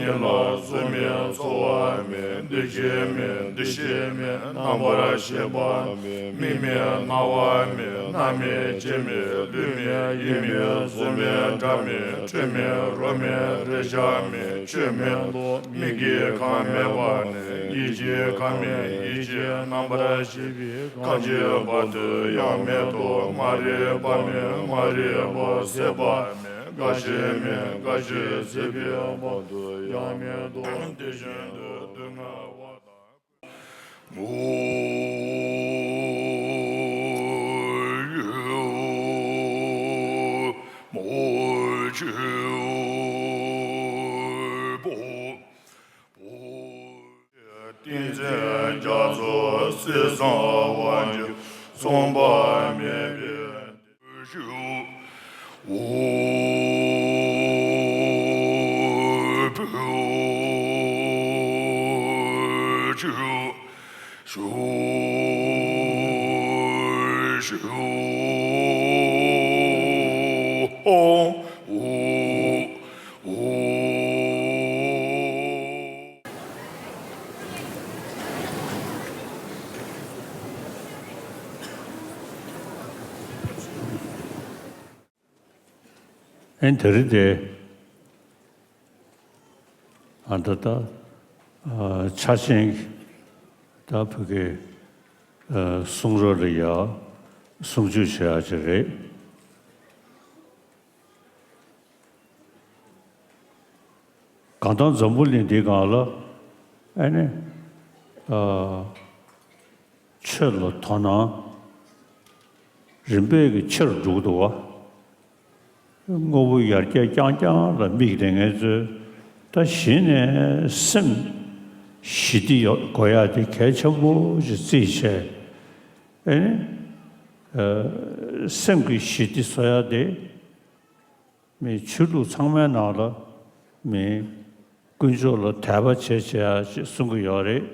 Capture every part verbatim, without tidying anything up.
ཉིད་ལ་གཟུགས་མེད་ཚོར་བ་མེད། འདུ་ཤེས་མེད་འདུ་ཤེས་མེད། རྣམ་པར་ཤེས་པ་མེད། མིག་མེད་རྣ་བ་མེད། སྣ་མེད་ལྕེ་མེད་ལུས་མེད་ཡིད་མེད། གཟུགས་མེད་སྒྲ་མེད་དྲི་མེད་རོ་མེད་རེག་བྱ་མེད་ཆོས་མེད་དོ། མིག་གི་ཁམས་མེད་པ་ནས་ཡིད་ཀྱི་ཁམས་མེད། ཡིད་ཀྱི་རྣམ་པར་ཤེས་པའི་ཁམས་ཀྱི་བར་དུ་ཡང་མེད་དོ། མ་རིག་པ་མེད། མ་རིག་པ་ཟད་པ་མེད། རྒ་ཤི་མེད། རྒ་ཤི་ཟད་པའི་བར་དུ་ཡང་མེད་དོ། དེ་བཞིན་དུ་སྡུག་བསྔལ་བ་དང་། ཏིང་འཛིན་རྒྱ་མཚོ་གསེར་སྲང་དབང་གྱུར་མཚུངས་པ་མེད་པའི། ཨེ་དེ་རིང་དེ་ཨ་ད་ད་ཨ་ཆ་ཆེན་ད་བོད་ཀྱི་ཨ་གསུང་རབ་ལ་ཡ་གསུང་ཆོས་བྱེད་ཡ་ཅིག་རེད། གང་ལྟར་འཛམ་བུ་གླིང་འདིའི་སྒང་ལ་ཨ་ནི་ཨ་ཆོས་ལ་དོ་སྣང་རིམ་པས་ཀྱི་ཆེར་འགྲོ་གི་འདུག་བ། དངོས་པོ་ཡར་རྒྱས་རྐྱང་རྐྱང་ལ་དམིགས་བསྡད་མཁན་ཚོས་ད་གཞི་ནས་སེམས་ཞི་བདེ་ཡོད་དགོས་ཡ་དེ་གལ་ཆེན་པོ་ཞིག་བརྩིས་བྱས། ཨེ་ནི་ཨ་སེམས་ཀྱི་ཞི་བདེ་བཟོ་ཡ་དེ་མི་ཆོས་ལུགས་ཚང་མའི་ནང་ལ་མི་དཀོན་མཆོག་ལ་དད་པ་བྱེད་བྱེད་ཡ་ཞེས་གསུང་གི་ཡོད་རེད།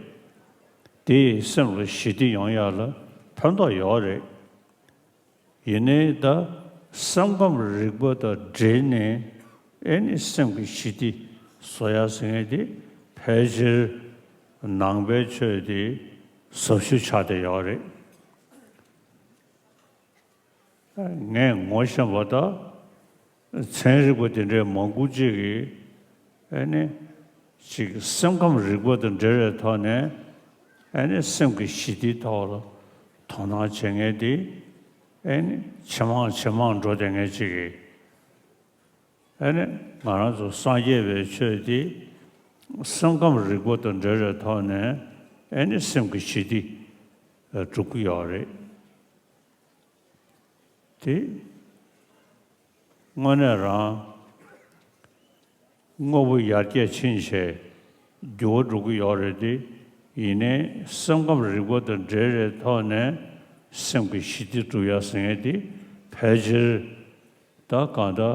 དེས་སེམས་ལ་ཞི་བདེ་ཡོང་ཡ་ལ་ཕན་ཐོགས་ཡོད་རེད། ཡིན་ནའི་ད་སེམས་ཁམས་རིག་པ་དང་འབྲེལ་ནས་ཨེ་ནི་སེམས་ཀྱི་ཞི་བདེ་བཟོ་ཡ་ཟེར་མཁན་དེ་ཕལ་ཆེར་ནང་པའི་ཆོས་དེ་ཟབ་ཤོས་ཆགས་བསྡད་ཡོད་རེད། ངས་ངོ་ཤེས་པ་དང་ཚན་རིག་པ་དེ་འདྲའི་མང་པོ་ཅིག་གིས་ཨེ་ནི་ཅིག་སེམས་ཁམས་རིག་པ་དང་འབྲེལ་བའི་ཐོག་ནས་ཨེ་ནི་སེམས་ཀྱི་ཞི་བདེའི་ཐོག་ལ་དོ་སྣང་བྱེད་མཁན་དེ་ཨེ་ནི་ཇེ་མང་ཇེ་མང་འགྲོ་བསྡད་མཁན་ཅིག་གིས། ཨེ་ནི་ང་རང་ཚོ་སངས་རྒྱས་པའི་ཆོས་འདི་སེམས་ཁམས་རིག་པ་དང་འབྲེལ་བའི་ཐོག་ནས་ཨེ་ནི་སེམས་ཀྱི་ཞི་བདེ་སྒྲུབ་ཀྱི་ཡོད་རེད། དེ་དངོས་གནས་རང་དངོས་པོ་ཡར་རྒྱས་ཕྱིན་བྱས་འགྱུར་བ་འགྲོ་གི་ཡོད་རེད་དེ། ཡིན་ནའི་སེམས་ཁམས་རིག་པ་དང་འབྲེལ་བའི་ཐོག་ནས་སེམས་ཀྱི་ཞི་བདེ་སྒྲུབ་ཡ་ཟེར་མཁན་དེ་ཕལ་ཆེར་ད་གང་ལྟར་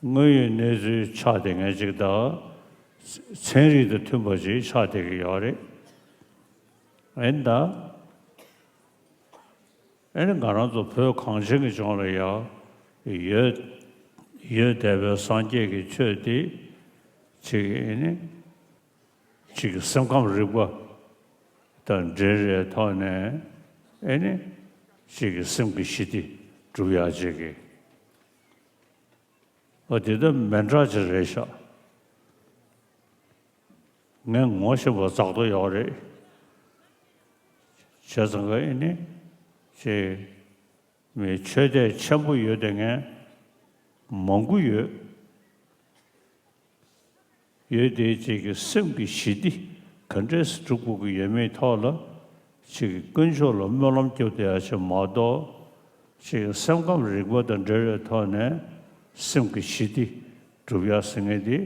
དངོས་ཡོད་གནས་ཚུལ་ཆགས་བསྡད་མཁན་ཅིག་དང་། ཚན་རིག་དང་མཐུན་པ་ཅིག་ཆགས་བསྡད་ཀྱི་ཡོད་རེད། ཨེ་ནི་ད་ཨེ་ནི་ང་རང་ཚོ་བོད་གངས་ཅན་གྱི་ལྗོངས་ལ་ཡང་ཡོད་ཡོད་བསྡད་པའི་སངས་རྒྱས་ཀྱི་ཆོས་དེ་ཅིག་ཨེ་ནི་ཅིག་སེམས་ཁམས་རིག་པ་དང་འབྲེལ་བའི་ཐོག་ནས་ཨེ་ནི་ཅིག་སེམས་ཀྱི་ཞི་བདེ་སྒྲུབ་ཡག་ཅིག་གི་ཨོ་དེ་ལྟ་མི་འདྲ་ཅིག་རེད་ཤག་ངས་ངོ་ཤེས་པ་རྫག་ཏོ་ཡོད་རེད། བྱས་ཙང་ག་ཨེ་ནི་ཅིག་མི་ཆོས་དད་ཆེན་པོ་ཡོད་དེ་ངས་མང་པོ་ཡོད། ཡོད་དེ་ཅིག་གི་སེམས་ཀྱི་ཞི་བདེ་ག་འདྲས་སྒྲུབ་དགོས་ཀྱི་ཡོད་མེད་ཐོག་ལ་ཅིག་གི་དཀོན་མཆོག་ལ་སྨོན་ལམ་སྐྱོབ་བསྡད་ཡ་ཞིག་མ་གཏོགས། ཅིག་སེམས་ཁམས་རིག་པ་དང་འབྲེལ་བའི་ཐོག་ནས་སེམས་ཀྱི་ཞི་བདེ་སྒྲུབ་ཡ་ཟེར་མཁན་དེ།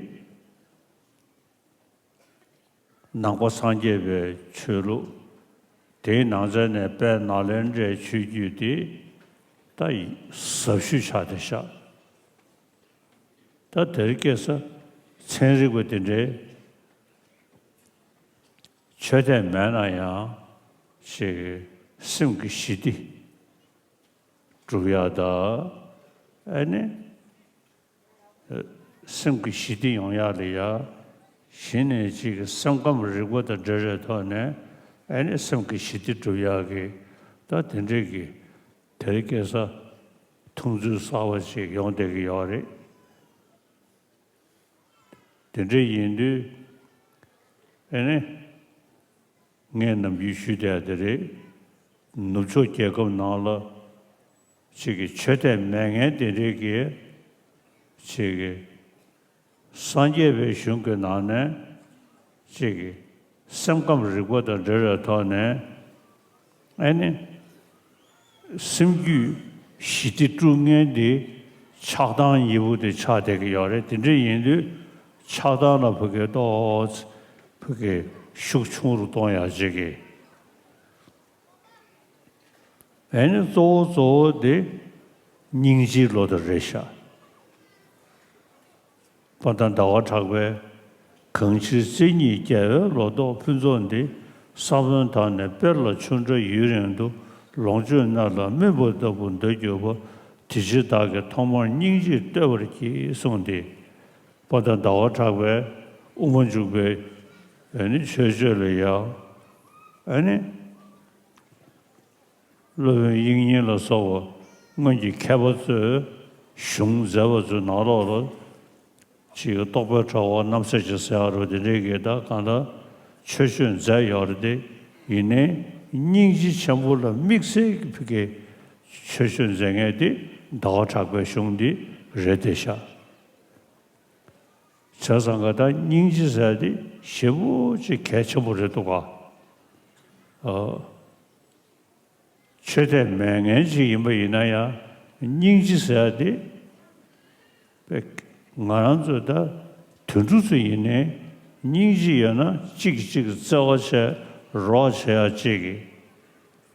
ནང་པ་སངས་རྒྱས་པའི་ཆོས་ལུགས། དེའི་ནང་ཚན་ནས་དཔལ་ནཱ་ལེནྡྲའི་ཆོས་བརྒྱུད་དེ་ད་ཟབ་ཤོས་ཆགས་བསྡད་ཤག་ད་དེར་སྐྱེས་ས་ཚན་རིག་པ་དེ་འདྲའི་ཆོས་དད་མེད་ན་ཡང་ཞིག་སེམས་ཀྱི་ཞི་བདེ་སྒྲུབ་ཡ་ད་ཨ་ནི། སེམས་ཀྱི་ཞི་བདེ་ཡོང་ཡག་ལ་ཡ་ གཞི་ནས་ཅིག་གི་སེམས་ཁམས་རིག་པ་དང་འབྲེལ་བའི་ཐོག་ནས་ཨ་ནི་སེམས་ཀྱི་ཞི་བདེ་སྒྲུབ་ཡག་གི་ད་དེ་འདྲས་ཀྱི་དེ་རིང་ཁ་སང་མཐོང་ཚུལ་གསར་བ་ཅིག་ཡོང་བསྡད་ཀྱི་ཡོད་རེད། དེ་འདྲས་ཡིན་དུས་ཨ་ནི་ངས་ནམ་རྒྱུན་ཞུས་བསྡད་ཡ་དེ་རེད། ནུབ་ཕྱོགས་རྒྱལ་ཁབ་ནང་ལ་ཅིག་གི་ཆོས་དད་མེད་མཁན་དེ་འདྲས་ཀྱི་ཅིག་གི་སངས་རྒྱས་པའི་གཞུང་གི་ནང་ནས་ཅིག་གི་སེམས་ཁམས་རིག་པ་དང་འབྲེལ་བའི་ཐོག་ནས་ཨ་ནི་སེམས་རྒྱུད་ཞི་བདེ་དཀྲུག་མཁན་དེ་ཆགས་སྡང་གཉིས་པོ་དེ་ཆགས་བསྡད་ཀྱི་ཡོད་རེད། དེ་འདྲ་ཡིན་དུས་ཆགས་སྡང་ལ་ཕ་གི་ཏོག་ཙམ་ཕ་གི་ཤུགས་ཆུང་རུ་གཏོང་ཡག་ཅིག་གི་ཨ་ནི་གཙོ་བོ་གཙོ་བོ་དེ་སྙིང་རྗེའི་བློ་དེ་རེད་ཤག་དཔལ་ལྡན་ཟླ་བ་གྲགས་པས། གང་ཕྱིར་བརྩེ་ཉིད་རྒྱལ་བའི་ལོ་ཏོག་ཕུན་ཚོགས་འདི། ས་བོན་དག་ནི་སྤེལ་ལ་ཆུ་འདྲ་ཡུན་རིང་དུ། ལོངས་སྤྱོད་སྣ་ལ་སྨིན་པ་ལྟ་བུ་འདོད་གྱུར་པ། དེ་ཕྱིར་བདག་གིས་ཐོག་མར་སྙིང་རྗེས་བསྟོད་པར་བགྱི། གསུངས་ཏེ། དཔལ་ལྡན་ཟླ་བ་གྲགས་པས་དབུ་མ་འཇུག་པའི་ཨ་ནི་མཆོད་བརྗོད་ལ་ཡང་ཨ་ནི། སློབ་དཔོན་དབྱིག་གཉེན་ལ་སོགས་པ་སྔོན་གྱི་མཁས་པ་ཚོས་གཞུང་མཛད་པ་ཚོའི་ནང་ལོགས་ལ་ཅིག་རྟོགས་པའི་གྲགས་པ་རྣམ་གསལ་ཅན་ཟེར་ཡ་རུ་དེ་འདྲའི་གི་ད་གང་ལྟར་མཆོད་བརྗོད་མཛད་ཡོད་རེད་དེ། ཡིན་ནའི་སྙིང་རྗེ་ཆེན་པོ་ལ་དམིགས་བསལ་གྱི་ཕ་གི་མཆོད་བརྗོད་མཛད་མཁན་དེ་ཟླ་བ་གྲགས་པའི་གཞུང་འདི་རེད་དེ་ཤག་བྱས་ཙང་ག་ད་སྙིང་རྗེ་ཟེར་དེ་ཞེ་པོ་ཅིག་གལ་ཆེན་པོ་རེད་འདུག་ག་ཨ། ཆོས་དད་མེད་མཁན་ཅིག་ཡིན་པ་ཡིན་ན་ཡང་སྙིང་རྗེ་ཟེར་ཡ་དེ་ང་རང་ཚོ་ད་དུད་འགྲོ་ཚོ་ཡིན་ནའི་སྙིང་རྗེ་ཡོད་ན་གཅིག་གིས་གཅིག་གི་བརྩེ་བ་བྱས་རོགས་བྱེད་ཡ་གཅིག་གིས་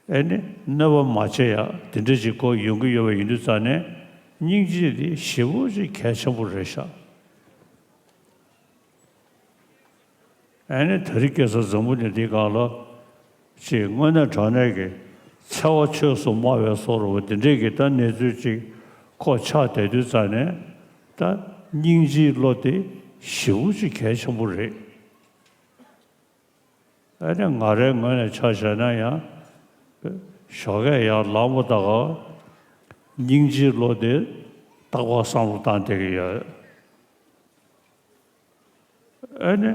ཨེ་ནི་གནོད་པ་མ་བྱེད་ཡ་དེ་འདྲ་ཅིག་གོ་ཡོང་གི་ཡོད་པ་ཡིན་དུས་ཙང་ནས་སྙིང་རྗེ་དེ་ཞེ་པོ་ཅིག་གལ་ཆེན་པོ་རེད་ཤག་ཨ་ནི་དེ་རིང་ཁ་སང་འཛམ་བུ་གླིང་འདིའི་སྒང་ལ་ཅིག་དངོས་གནས་དྲང་གནས་ཀྱི་འཚེ་བ་ཆོས་སུ་སྨྲ་བའི་བཟོ་འདྲ་བོ་འདི་འདྲས་ཀྱི་ད་གནས་ཚུལ་ཅིག་ཁོ་ཆགས་བསྡད་དུས་ཙང་ནས་ད་སྙིང་རྗེའི་བློ་དེ་ཞེ་པོ་ཅིག་གལ་ཆེན་པོ་རེད། ཨ་ནི་ང་རའི་ངོས་ནས་ཆ་བཞག་ན་ཡང་ཞོགས་ཀས་ཡར་ལངས་པ་ད་ག་སྙིང་རྗེའི་བློ་དེ་རྟག་པར་བསམ་བློ་བཏང་བསྡད་ཀྱི་ཡོད། ཨ་ནི་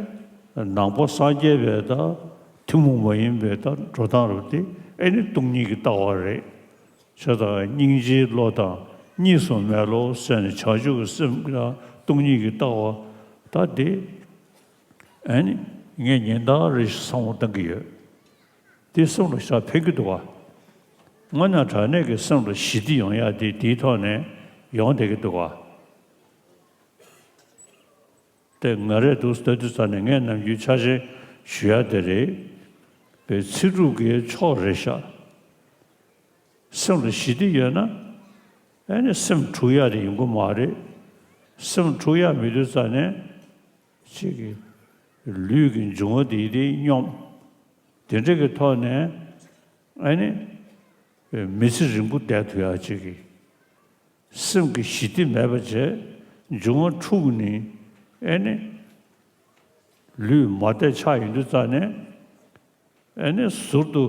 ནང་པ་སངས་རྒྱས་པའི་ད་ཐུན་མོང་མ་ཡིན་པའི་ད་འགྲོ་སྟངས་རབ་དེ་ཨ་ནི་སྟོང་ཉིད་ཀྱི་ལྟ་བ་རེད། བྱས་ཙང་སྙིང་རྗེའི་བློ་དང་གཉིས་སུ་མེད་བློ་ཟེར་ནས་བྱང་ཆུབ་ཀྱི་སེམས་དང་སྟོང་ཉིད་ཀྱི་ལྟ་བ་ད་དེ་ཨ་ནི་ངས་ཉིན་ལྟར་རེ་བསམ་བློ་གཏོང་གི་ཡོད། དེ་སེམས་ལ་ཞེ་དྲག་ཕན་གྱི་འདུག་ག་དངོས་གནས་དྲང་གནས་ཀྱི་སེམས་ལ་ཞི་བདེ་ཡོང་ཡ་དེ་དེའི་ཐོག་ནས་ཡོང་བསྡད་ཀྱི་འདུག་ག་དེ་ང་རས་འདུག་ལྟ་དུས་ཙམ་ནས་ངས་ནམ་རྒྱུན་ཆ་ཤས་ཞུ་ཡ་དེ་རེད། པའི་ཚེ་སྒྲུབ་ཀྱི་མཆོག་རེད་ཤག་སེམས་ལ་ཞི་བདེ་ཡོད་ན་ཨ་ནི་སེམས་འཁྲུག་ཡ་དེ་ཡོང་གི་མ་རེད། སེམས་འཁྲུག་ཡ་མེད་དུས་ཙམ་ནས་ཅིག་གི་ལུས་ཀྱི་འབྱུང་བ་དེ་དེ་སྙོམས། དེ་འདྲ་གི་ཐོག་ནས་ཨ་ནི་མི་ཚེ་རིང་པོ་བསྡད་ཐུབ་ཡ་ཅིག་གི་སེམས་ཀྱི་ཞི་བདེ་མེད་པ་བྱས་འབྱུང་བ་འཁྲུགས་ནས་ཨ་ནི་ལུས་མ་བདེ་ཆགས་ཡོང་དུས་ཙམ་ནས་ཨ་ནི་ཟུར་དུ་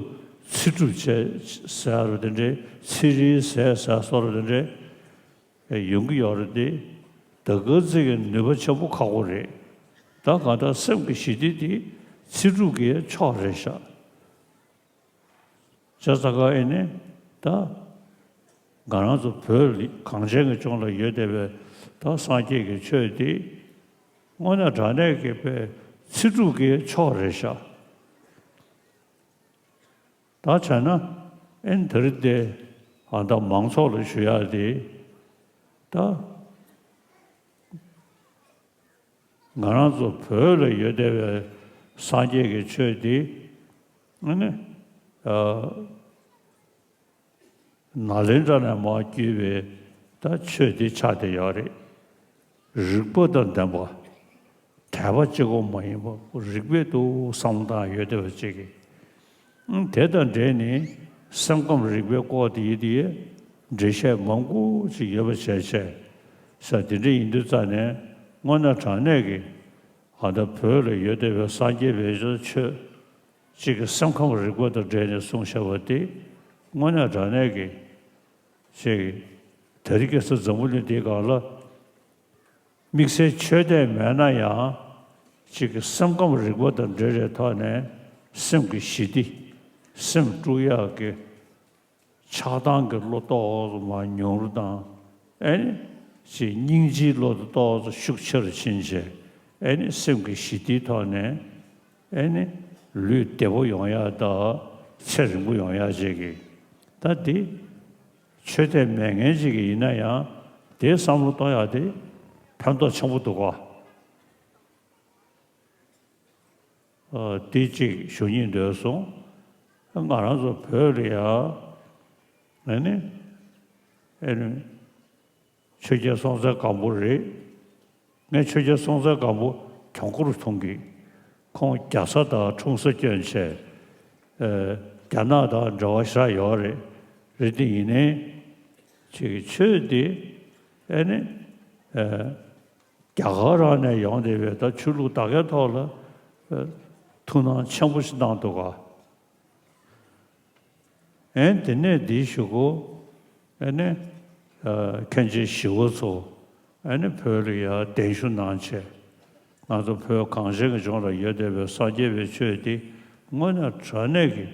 ཚེ་སྒྲུབ་བྱས་ཟེར་བ་དེ་འདྲའི་ཚེ་རིལ་ཟས་ཟ་སོགས་དེ་འདྲའི་ཡོང་གི་ཡོད་རེད་དེ། ད་ག་ཚོད་ཀྱི་ནུས་པ་ཆེན་པོ་ཁག་པོ་རེད། ད་གང་ལྟར་སེམས་ཀྱི་ཞི་བདེ་དེ་ཚེ་སྒྲུབ་ཀྱི་མཆོག་རེད་ཤག་བྱས་ཙང་ཀ་ཨེ་ནི་ད་ང་རང་ཚོ་བོད་གངས་ཅན་གྱི་ལྗོངས་ལ་ཡོད་བསྡད་པའི་ད་སངས་རྒྱས་ཀྱི་ཆོས་འདི་དངོས་གནས་དྲང་གནས་ཀྱི་པའི་ཚེ་སྒྲུབ་ཀྱི་མཆོག་རེད་ཤག་ད་བྱས་ན་ཨེ་ནི་དེ་རིང་འདི་ཨ་ད་མང་ཚོགས་ལ་ཞུ་ཡག་འདི་ད། ང་རང་ཚོ་བོད་ལ་ཡོད་བསྡད་པའི་སངས་རྒྱས་ཀྱི་ཆོས་འདི་ཨ་ནི་ཨ་ནཱ་ལེནྡྲ་ནས་མར་བརྒྱུད་པའི་ད་ཆོས་འདི་ཆགས་བསྡད་ཡོད་རེད། རིགས་པ་དང་ལྡན་པ། དད་པ་གཅིག་པོ་མ་ཡིན་པ་རིགས་པས་འདུག་བསམ་བློ་བཏང་ཡོད་བསྡད་པ་ཅིག་གིས། དེ་དང་འབྲེལ་ནས་སེམས་ཁམས་རིག་པའི་སྐོར་དེ་ཡི་དེ་འགྲེལ་བཤད་མང་པོ་ཅིག་ཡོད་པ་བྱས་བྱས་ས་དེ་འདྲ་ཡིན་དུས་ཙང་ནས་དངོས་གནས་དྲང་གནས་ཀྱི་ ཨ་ད་བོད་ལ་ཡོད་བསྡད་པའི་སངས་རྒྱས་པའི་ཆོས་གཅིག་གི་སེམས་ཁམས་རིག་པ་དང་འབྲེལ་ནས་གསུངས་བཞག་པ་དེ་དངོས་གནས་དྲང་གནས་ཀྱི་ཅིག་དེ་རིང་ཁ་སང་འཛམ་བུ་གླིང་འདིའི་སྒང་ལ་དམིགས་བསལ་ཆོས་དད་མེད་ན་ཡང་གཅིག་གི་སེམས་ཁམས་རིག་པ་དང་འབྲེལ་བའི་ཐོག་ནས་སེམས་ཀྱི་ཞི་བདེ། སེམས་དཀྲུག་ཡག་གི་ཆགས་སྡང་གི་བློ་ཏོག་ཙམ་མར་ཉུང་རུ་བཏང་། ཨེ་ནི། ཅིག་སྙིང་རྗེའི་བློ་དེ་ཏོག་ཙམ་ཤུགས་ཆེ་རུ་ཕྱིན་བྱས། ཨེ་ནི་སེམས་ཀྱི་ཞི་བདེའི་ཐོག་ནས། ཨེ་ནི། ལུས་བདེ་པོ་ཡོང་ཡག་དང་ཚེ་རིང་པོ་ཡོང་ཡག་ཅིག་གི། ད་འདི། ཆོས་དད་མེད་མཁན་ཅིག་གི་ཡིན་ན་ཡང་དེའི་བསམ་བློ་གཏོང་ཡག་དེ་ཕན་ཐོགས་ཆེན་པོ་འདུག་ག། ཨ། དེ་གཅིག་ཞུ་སྙིང་འདོད་སོང་། ང་རང་ཚོ་བོད་ལ་ཡ། ཨ་ནི། ཨ་ནི། ཆོས་རྒྱལ་སྲོང་བཙན་སྒམ་པོ་རེད། ངས་ཆོས་རྒྱལ་སྲོང་བཙན་སྒམ་པོ་གྱོང་ཁོ་རུ་མཐོང་གི། ཁོང་རྒྱ་བཟའ་དང་འཁྲུངས་ས་བསྐྱོན་བྱས། ཨ། རྒྱ་ནག་དང་འབྲེལ་བ་ཞེ་དྲག་ཡོད་རེད། རེད་དེ་ཡིན་ནའི། ཅིག་ཆོས་འདི། ཨ་ནི། ཨ། རྒྱ་གར་རང་ནས་ཡོང་བསྡད་པའི་ད་ཆོས་ལུགས་ད་གའི་ཐོག་ལ། ཨ། ཐུགས་སྣང་ཆེན་པོ་ཞིག་གནང་འདུག་ག། ཨེ། དེ་ནས་འདི་ཞུ་གོ། ཨེ་ནི། ཨ། མཁན་ཆེན་ཞི་བ་འཚོ། ཨེ་ནི་བོད་ལ་ཡར་གདན་ཞུ་གནང་བྱས། ང་ཚོ་བོད་གངས་ཅན་གྱི་ལྗོངས་ལ་ཡོད་བསྡད་པའི་སངས་རྒྱས་པའི་ཆོས་འདི་དངོས་གནས་དྲང་གནས་ཀྱི།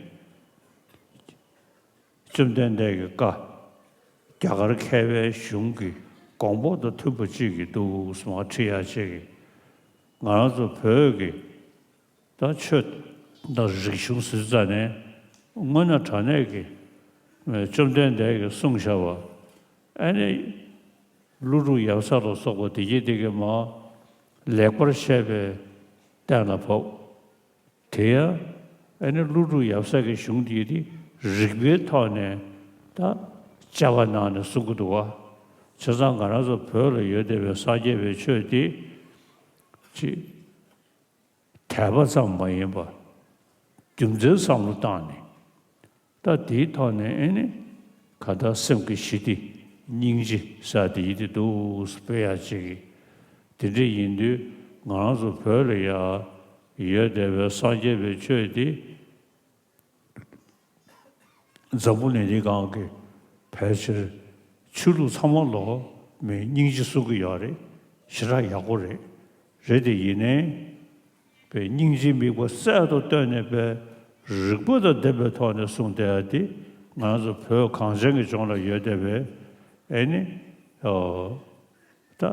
བཅོམ་ལྡན་འདས་ཀྱི་བཀའ། རྒྱ་གར་མཁས་པའི་གཞུང་གི་དགོངས་པ་དང་མཐུན་པ་གཅིག་གི་འདུག་སེ་མར་ཁྲིད་ཡག་ཅིག་གི། ང་རང་ཚོ་བོད་ཀྱི་ད་ཆོས་དང་རིག་གཞུང་ཟེར་ཙ་ནས་དངོས་གནས་དྲང་གནས་ཀྱི་བཅོམ་ལྡན་འདས་ཀྱིས་གསུངས་བཞག་པ། ཨ་ནི་ཀླུ་སྒྲུབ་ཡབ་སྲས་ལ་སོགས་པ་དེ་གྱད་དེ་གའི་མར་ལེགས་པར་བཤད་པའི་གཏན་ལ་ཕབ། དེ་ཡང་ཨ་ནི་ཀླུ་སྒྲུབ་ཡབ་སྲས་ཀྱི་གཞུང་འདི་དེ་རིགས་པའི་ཐོག་ནས་ད་དཔྱད་པ་གནང་ནས་གསུང་གི་འདུག་བ། བྱས་ཙང་ང་རང་ཚོ་བོད་ལ་ཡོད་བསྡད་པའི་སངས་རྒྱས་པའི་ཆོས་འདི་ཅིག་དད་པ་ཙམ་མ་ཡིན་པ་རྒྱུ་མཚན་བསམ་བློ་བཏང་ནས། ད་དེའི་ཐོག་ནས་ཨེ་ནི་ག་ད་སེམས་ཀྱི་ཞི་བདེ་སྙིང་རྗེ་ཟེར་དེ་ཡི་དེ་འདུག་སེ་སྤེལ་ཡག་ཅིག་གི། དེ་འདྲ་ཡིན་དུས་ང་རང་ཚོ་བོད་ལ་ཡ་ཡོད་བསྡད་པའི་སངས་རྒྱས་པའི་ཆོས་འདི་འཛམ་བུ་གླིང་འདིའི་སྒང་གི་ཕལ་ཆེར་ཆོས་ལུགས་ཚང་མ་ལོ་མི་སྙིང་རྗེ་གསུང་གི་ཡོད་རེད། ཞེ་དྲག་ཡག་པོ་རེད། རེད་དེ་ཡིན་ནའི། པའི་སྙིང་རྗེའི་དམིགས་པ་གསལ་དུ་བཏོན་ནས་པའི་རིག་པ་དང་ལྡན་པའི་ཐོག་ནས་གསུངས་བསྡད་ཡ་དེ་ང་ཚོ་བོད་གངས་ཅན་གྱི་ལྗོངས་ལ་ཡོད་བསྡད་པའི་ཨེ་ནི། ཨོ། ད་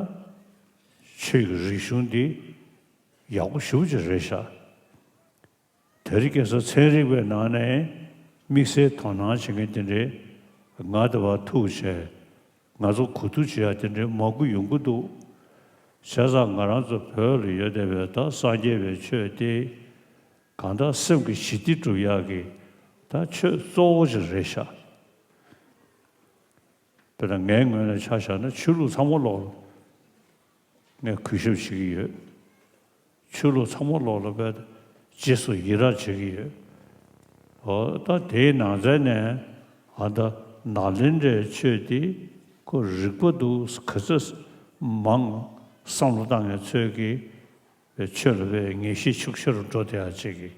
ཆོས་ཀྱི་རིག་གཞུང་འདི་ཡག་པོ་ཞེ་པོ་ཅིག་རེད་ཤག། དེ་རིང་ཁ་སང་ཚན་རིག་པའི་ནང་ནས་དམིགས་བསལ་དོ་སྣང་བྱེད་མཁན་དེ་འདྲས་ང་དང་བར་ཐུག་བྱས། ང་ཚོ་གོ་བསྡུར་བྱེད་ཡག་དེ་འདྲའི་མང་པོ་ཡོང་གི་འདུག། བྱས་ཙང་ང་རང་ཚོ་བོད་ལ་ཡོད་བསྡད་པའི་ད་སངས་རྒྱས་པའི་ཆོས་དེ་གང་ལྟར་སེམས་ཀྱི་ཞི་བདེ་སྒྲུབ་ཡག་གི་ད་ཆོས་གཙོ་བོ་ཅིག་རེད་ཤག། དཔེར་ན་ངའི་ངོས་ནས་ཆ་བཞག་ན་ཆོས་ལུགས་ཚང་མ་ལོག་ལ་ངས་གུས་ཞབས་བྱེད་ཀྱི་ཡོད། ཆོས་ལུགས་ཚང་མ་ལོག་ལ་བས་རྗེས་སུ་ཡི་རང་བྱེད་ཀྱི་ཡོད། འོ་ད་དེའི་ནང་ཚན་ནས་ཨ་ད་ནཱ་ལེནྡྲའི་ཆོས་དེ་ཁོ་རིག་པ་འདུག་ག་ཚོད་མང་བསམ་བློ་བཏང་ངེས་ཚོད་ཀྱིས་ཆོས་ལ་བས་ངེས་ཤེས་ཤུགས་ཆེ་རུ་འགྲོ་བསྡད་ཡག་ཅིག་གི།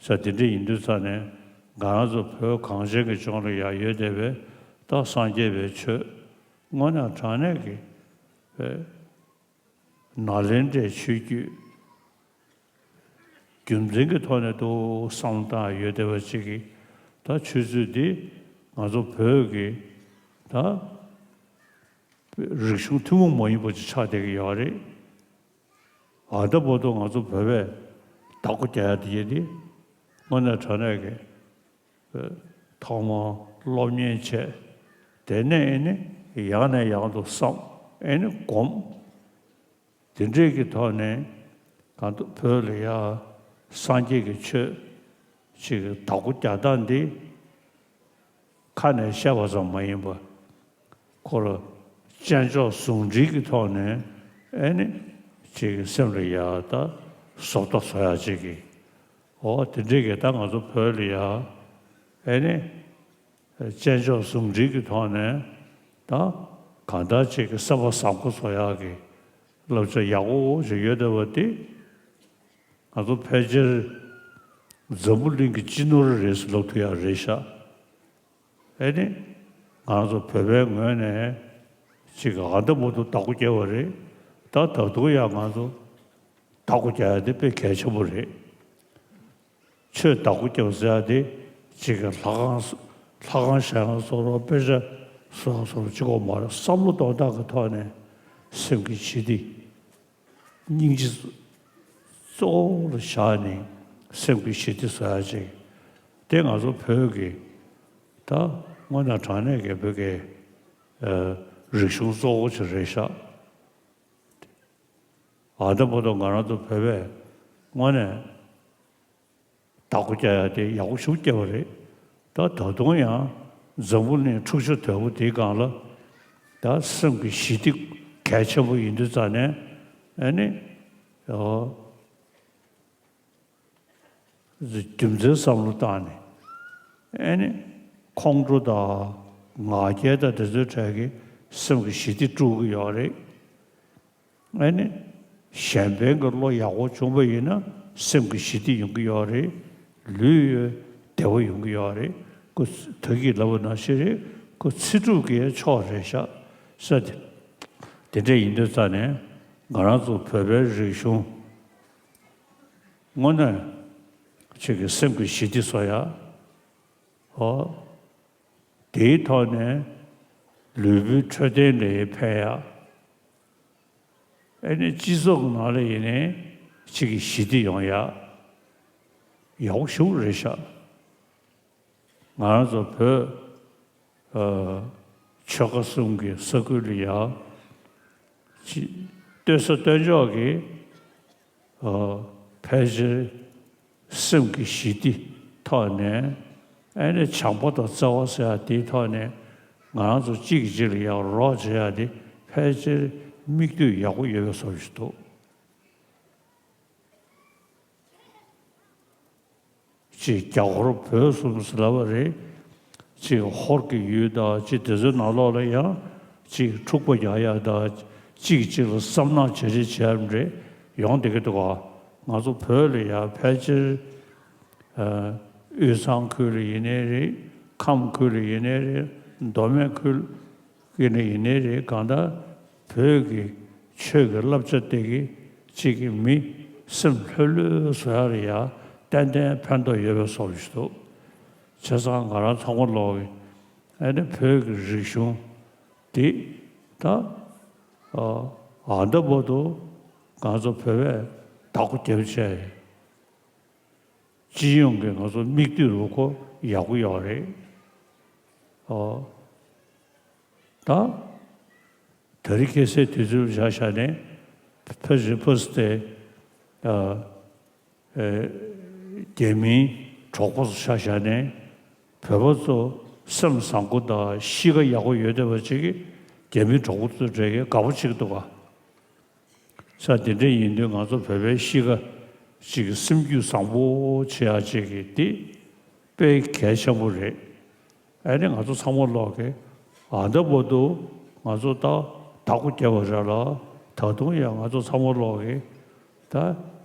ས་དེ་འདྲ་ཡིན་དུས་ཙ་ནས་ང་རང་ཚོ་བོད་གངས་ཅན་གྱི་ལྗོངས་ལ་ཡང་ཡོད་བསྡད་པའི་ད་སངས་རྒྱས་པའི་ཆོས་དངོས་གནས་དྲང་གནས་ཀྱི་ཨེ་ནཱ་ལེནྡྲའི་ཆོས་བརྒྱུད་རྒྱུ་མཚན་གྱི་ཐོག་ནས་ཏོག་བསམ་བློ་བཏང་ཡོད་བསྡད་པ་ཅིག་གིས་ད་ཆོས་ཚུལ་འདི་ང་ཚོ་བོད་ཀྱི་ད་རིག་གཞུང་ཐུན་མོང་མ་ཡིན་པ་ཅིག་ཆགས་བསྡད་ཀྱི་ཡོད་རེད། ཨ་ད་བར་དུ་ང་ཚོ་བོད་པས་བདག་པོ་རྒྱག་ཡ་དེ་ཡིན་ཏེ། དངོས་གནས་དྲང་གནས་ཀྱི་ཐོག་མར་སློབ་གཉེར་བྱས། དེ་ནས་ཨེ་ནི་ཡང་ནས་ཡང་དུ་བསམ། ཨེ་ནི་སྒོམ། དེ་འདྲས་ཀྱི་ཐོག་ནས་གང་ལྟར་བོད་ལ་ཡ་སངས་རྒྱས་ཀྱི་ཆོས་ཅིག་གི་བདག་པོ་རྒྱག་སྟངས་འདི་ཁ་ནས་བཤད་པ་ཙམ་མ་ཡིན་པར། ཁོ་རང་དཔྱད་འཇོག་ཟུང་འབྲེལ་གྱི་ཐོག་ནས་ཨེ་ནི་ཅིག་སེམས་ལ་ཡག་ད་བཟོ་ལྟ་བཟོ་ཡག་ཅིག་གི། འོ་དེ་འདྲའི་གི་ད་ང་ཚོ་བོད་ལ་ཡག་ཨེ་ནི་དཔྱད་འཇོག་ཟུང་འབྲེལ་གྱི་ཐོག་ནས་ད་གང་ལྟར་ཅིག་གི་སེམས་པ་བཟང་པོ་བཟོ་ཡག་གི་ བསླབ་བྱ་ཡག་པོ་ཞིག་ཡོད་བསྡད་པ་དེ། ང་ཚོ་ཕལ་ཆེར་འཛམ་བུ་གླིང་གི་སྤྱི་ནོར་རེད་ཟེར་ལབ་ཐུབ་ཡག་རེད་ཤག་ཨེ་ནི། ང་ཚོ་བོད་པའི་ངོས་ནས་ཅིག་ཨ་འདྲ་མོ་དུ་བདག་པོ་རྒྱབ་པ་རེད། ད་ད་དུང་ཡང་ང་ཚོ་བདག་པོ་རྒྱག་ཡ་དེ་དཔེ་གལ་ཆེན་པོ་རེད། ཆོས་བདག་པོ་རྒྱབ་ཟེར་ཡ་དེ་ཅིག་ལྷ་ཁང་ལྷ་ཁང་བཞེངས་ཡ་བཟོ་འདྲ། དཔེ་ཆ་བཟོ་ཡ་བཟོ་འདྲ་ཅིག་གོ་མ་རེད། བསམ་བློ་གཏོང་སྟངས་ཀྱི་ཐོག་ནས་སེམས་ཀྱི་ཞི་བདེ། སྙིང་རྗེ་གཙོ་བོ་ལ་བཞག་ནས་སེམས་ཀྱི་ཞི་བདེ་བཟོ་ཡ་ཅིག་དེ་ང་ཚོ་བོད་ཀྱི་ད་དངོས་གནས་དྲང་གནས་ཀྱི་བོད་ཀྱི་ཨ་རིག་གཞུང་གཙོ་བོ་ཅིག་རེད་ཤག་ཨ་ད་བར་དུ་ང་རང་ཚོ་བོད་པས་དངོས་གནས་བདག་པོ་རྒྱག་ཡ་དེ་ཡག་པོ་ཞིག་བརྒྱབ་པ་རེད། ད་ད་དུང་ཡང་འཛམ་བུ་གླིང་འཁྲུག་ཆ་དོད་པོ་དེའི་སྒང་ལ་ད་སེམས་ཀྱི་ཞི་བདེ་གལ་ཆེན་པོ་ཡིན་དུས་ཙང་ནས་ཨ་ནི་ཨོ་རྒྱུ་མཚན་བསམ་བློ་བཏང་ནས་ཨ་ནི་ཁོང་ཁྲོ་དང་ང་རྒྱལ་དང་དེ་ཚོའི་གྲས་ཀྱི་སེམས་ཀྱི་ཞི་བདེ་དཀྲུག་གི་ཡོད་རེད། ཨ་ནི། གཞན་ཕན་གྱི་བློ་ཡག་པོ་བྱུང་བ་ཡིན་ན་སེམས་ཀྱི་ཞི་བདེ་ཡོང་གི་ཡོད་རེད། ལུས་ཡོད་བདེ་བ་ཡོང་གི་ཡོད་རེད། ཁོ་ད་གིན་ལབ་པ་ནང་བཞིན་རེད། ཁོ་ཚེ་སྒྲུབ་ཀྱི་མཆོག་རེད་ཤག་ཟེར་ཏེ། དེ་འདྲ་ཡིན་དུས་ཙང་ནས་ང་རང་ཚོ་བོད་པའི་རིག་གཞུང་དངོས་གནས་ཅིག་གི་སེམས་ཀྱི་ཞི་བདེ་བཟོ་ཡ། ཨོ། དེའི་ཐོག་ནས་ལུས་པོའི་འཕྲོད་བསྟེན་ལ་ཕན་ཡག་ཨེ་ནི་སྤྱི་ཚོགས་ནང་ལ་ཡིན་ནའི་གཅིག་གི་ཞི་བདེ་ཡོང་ཡག་ཡག་པོ་ཞེ་པོ་རེད་ཤག་ང་རང་ཚོ་བོད་ཨ་ཆོལ་ཁ་གསུམ་གྱི་ས་ཁུལ་ལ་ཡ་ཅིག་སྟོན་ས་སྟོན་ཕྱོགས་ཀྱི་ཨ་ཕལ་ཆེར་སེམས་ཀྱི་ཞི་བདེ་ཐོག་ནས་ཨེ་ནི་བྱམས་པ་དང་བརྩེ་བ་ཟེར་ཡ་དེའི་ཐོག་ནས་ང་རང་ཚོ་གཅིག་གིས་གཅིག་ལ་ཡ་རོགས་བྱེད་ཡ་དེ་ཕལ་ཆེར་མིག་ལྟོས་ཡག་པོ་ཡོད་པའི་བཟོ་ཞིག་འདུག་ཅིག་རྒྱ་ཧོར་བོད་གསུམ་ཟེར་ལབ་པ་རེད། ཅིག་ཧོར་གྱི་ཡུལ་དང་ཅིག་དེ་ཚོའི་ནང་ལོགས་ལ་ཡང་ཅིག་འཁྲུག་པ་རྒྱག་ཡ་དང་གཅིག་གཅིག་ལ་བསམ་ནག་བྱེད་རེས་བྱེད་ཡ་རེད། ཡོང་བསྡད་ཀྱི་འདུག་ག་ང་ཚོ་བོད་ལ་ཡང་ཕལ་ཆེར་ཨ་དབུས་གཙང་ཁུལ་ལ་ཡིན་ནའི་རེད། ཁམས་ཁུལ་ལ་ཡིན་ནའི་རེད། མདོ་སྨད་ཁུལ་གྱི་ནས་ཡིན་ནའི་རེད། གང་ལྟར་བོད་ཀྱི་ཆོས་ཀྱི་བསླབ་བྱ་དེ་གི་གཅིག་གི་མི་སེམས་ལྷོད་ལྷོད་བཟོ་ཡ་རེད་ཡ། ཏན་ཏན་ཕན་ཐོགས་ཡོད་པའི་བཟོ་ཞིག་འདུག་བྱས་ཙང་ང་རང་ཚང་མ་ལོག་གི་ཨ་ནི་བོད་ཀྱི་རིག་གཞུང་འདི་ད་ཨ་ཨ་འདྲ་བོ་དུ་ང་ཚོ་བོད་པས་བདག་པོ་རྒྱབ་བྱས། སྤྱི་ཡོངས་ཀྱི་ང་ཚོ་མིག་ལྟོས་རུ་ཁོ་ཡག་པོ་ཡོད་རེད། ཨོ། ད། དེ་རིང་ཁ་སང་དུས་ཚོད་བཞག་བཞག་ནས་ཕ་རི་ཕུ་སི་ཏེ་ཨ་ཨེ་རྒྱ་མིའི་གྲོགས་པོ་ཚོ་བཞག་བཞག་ནས་བོད་པ་ཚོ་སེམས་བཟང་པོ་དང་གཤིས་ཀ་ཡག་པོ་ཡོད་བསྡད་པ་ཅིག་གིས་རྒྱ་མིའི་གྲོགས་པོ་ཚོ་འདྲ་གི་དགའ་པོ་བྱེད་ཀྱི་འདུག་ག་ས་དེ་འདྲ་ཡིན་དུས་ང་ཚོ་བོད་པའི་གཤིས་ཀ་ཅིག་གི་སེམས་རྒྱུད་བཟང་པོ་བྱེད་ཡག་ཅིག་གི་དེ་དཔེ་གལ་ཆེན་པོ་རེད། ཨ་ནི་ང་ཚོ་ཚང་མ་ལོག་གི་ཨ་འདྲ་བོ་དུ་ང་ཚོ་ད་བདག་པོ་རྒྱབ་པ་རེད་ལ། ད་དུང་ཡང་ང་ཚོ་ཚང་མ་ལོག་གི་ད་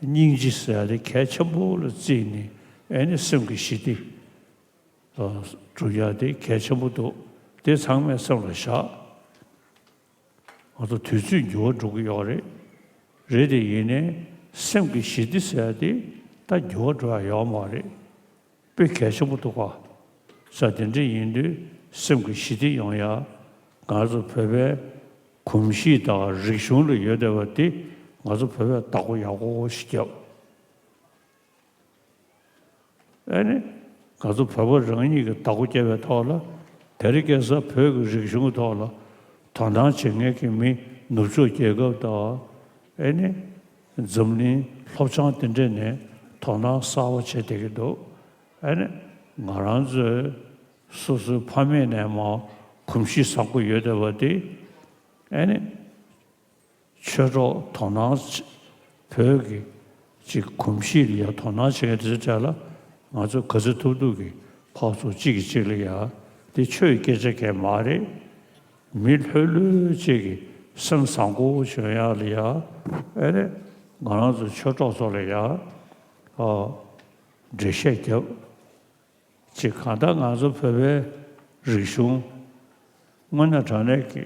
སྙིང་རྗེ་ཟེར་ཡ་དེ་གལ་ཆེན་པོ་ལ་བརྩིས་ནས་ཨ་ནི་སེམས་ཀྱི་ཞི་བདེ་སྒྲུབ་ཡ་དེ་གལ་ཆེན་པོ་འདུག་དེ་ཚང་མས་སེམས་ལ་བཞག་ང་ཚོ་དུས་ཚོད་འགྱུར་བ་འགྲོ་གི་ཡོད་རེད། རེད་དེ་ཡིན་ནའི་སེམས་ཀྱི་ཞི་བདེ་ཟེར་ཡ་དེ་ད་འགྱུར་བ་འགྲོ་ཡ་ཡོད་མ་རེད། དཔེ་གལ་ཆེན་པོ་འདུག་ག་ས་དེ་འདྲ་ཡིན་དུས་སེམས་ཀྱི་ཞི་བདེ་ཡོང་ཡ་ང་ཚོ་བོད་པའི་གོམས་གཤིས་དང་རིག་གཞུང་ལ་ཡོད་བསྡད་པ་དེ་ང་ཚོ་བོད་པས་བདག་པོ་ཡག་པོ་ཞིག་བརྒྱབ། ཨ་ནི། ང་ཚོ་བོད་པ་རང་ཉིད་ཀྱིས་བདག་པོ་རྒྱབ་པའི་ཐོག་ལ། དེ་རིང་ཁ་སང་བོད་ཀྱི་རིག་གཞུང་གི་ཐོག་ལ་དོ་སྣང་བྱེད་མཁན་གྱི་མི་ནུབ་ཕྱོགས་རྒྱལ་ཁབ་དང་། ཨ་ནི། འཛམ་གླིང་ལྷོ་བྱང་དེ་འདྲ་ནས་དོ་སྣང་གསར་པ་བྱེད་བསྡད་ཀྱི་འདུག་ཨ་ནི། ང་རང་ཚོའི་སོ་སོའི་ཕ་མེས་ནས་མར་གོམས་གཤིས་བཟང་པོ་ཡོད་བསྡད་པ་དེ། ཨ་ནི། ཆོས་གྲོགས་དོ་སྣང་བྱེད། བོད་ཀྱི་ཅིག་གོམས་གཤིས་ལ་ཡང་དོ་སྣང་བྱེད་མཁན་དེ་ཚོའི་གྲས་ལ་ང་ཚོས་ག་ཚོད་ཐུབ་ཐུབ་ཀྱིས་ཕར་ཚུར་གཅིག་གིས་གཅིག་ལ་ཡ་དེ་ཆོས་ཀྱི་སྐད་ཆ་གང་མ་རེད། མི་ལྷོད་ལྷོད་ཅིག་གིས་ སེམས་བཟང་པོ་བྱུང་ཡག་ལ་ཡ། ཨེ་ནི་ང་རང་ཚོ་ཆོས་གྲོགས་ཚོ་ལ་ཡ། ཨ། འགྲེལ་བཤད་རྒྱབ། ཅིག་གང་ལྟར་ང་ཚོ་བོད་པའི་རིག་གཞུང་དངོས་གནས་དྲང་གནས་ཀྱི་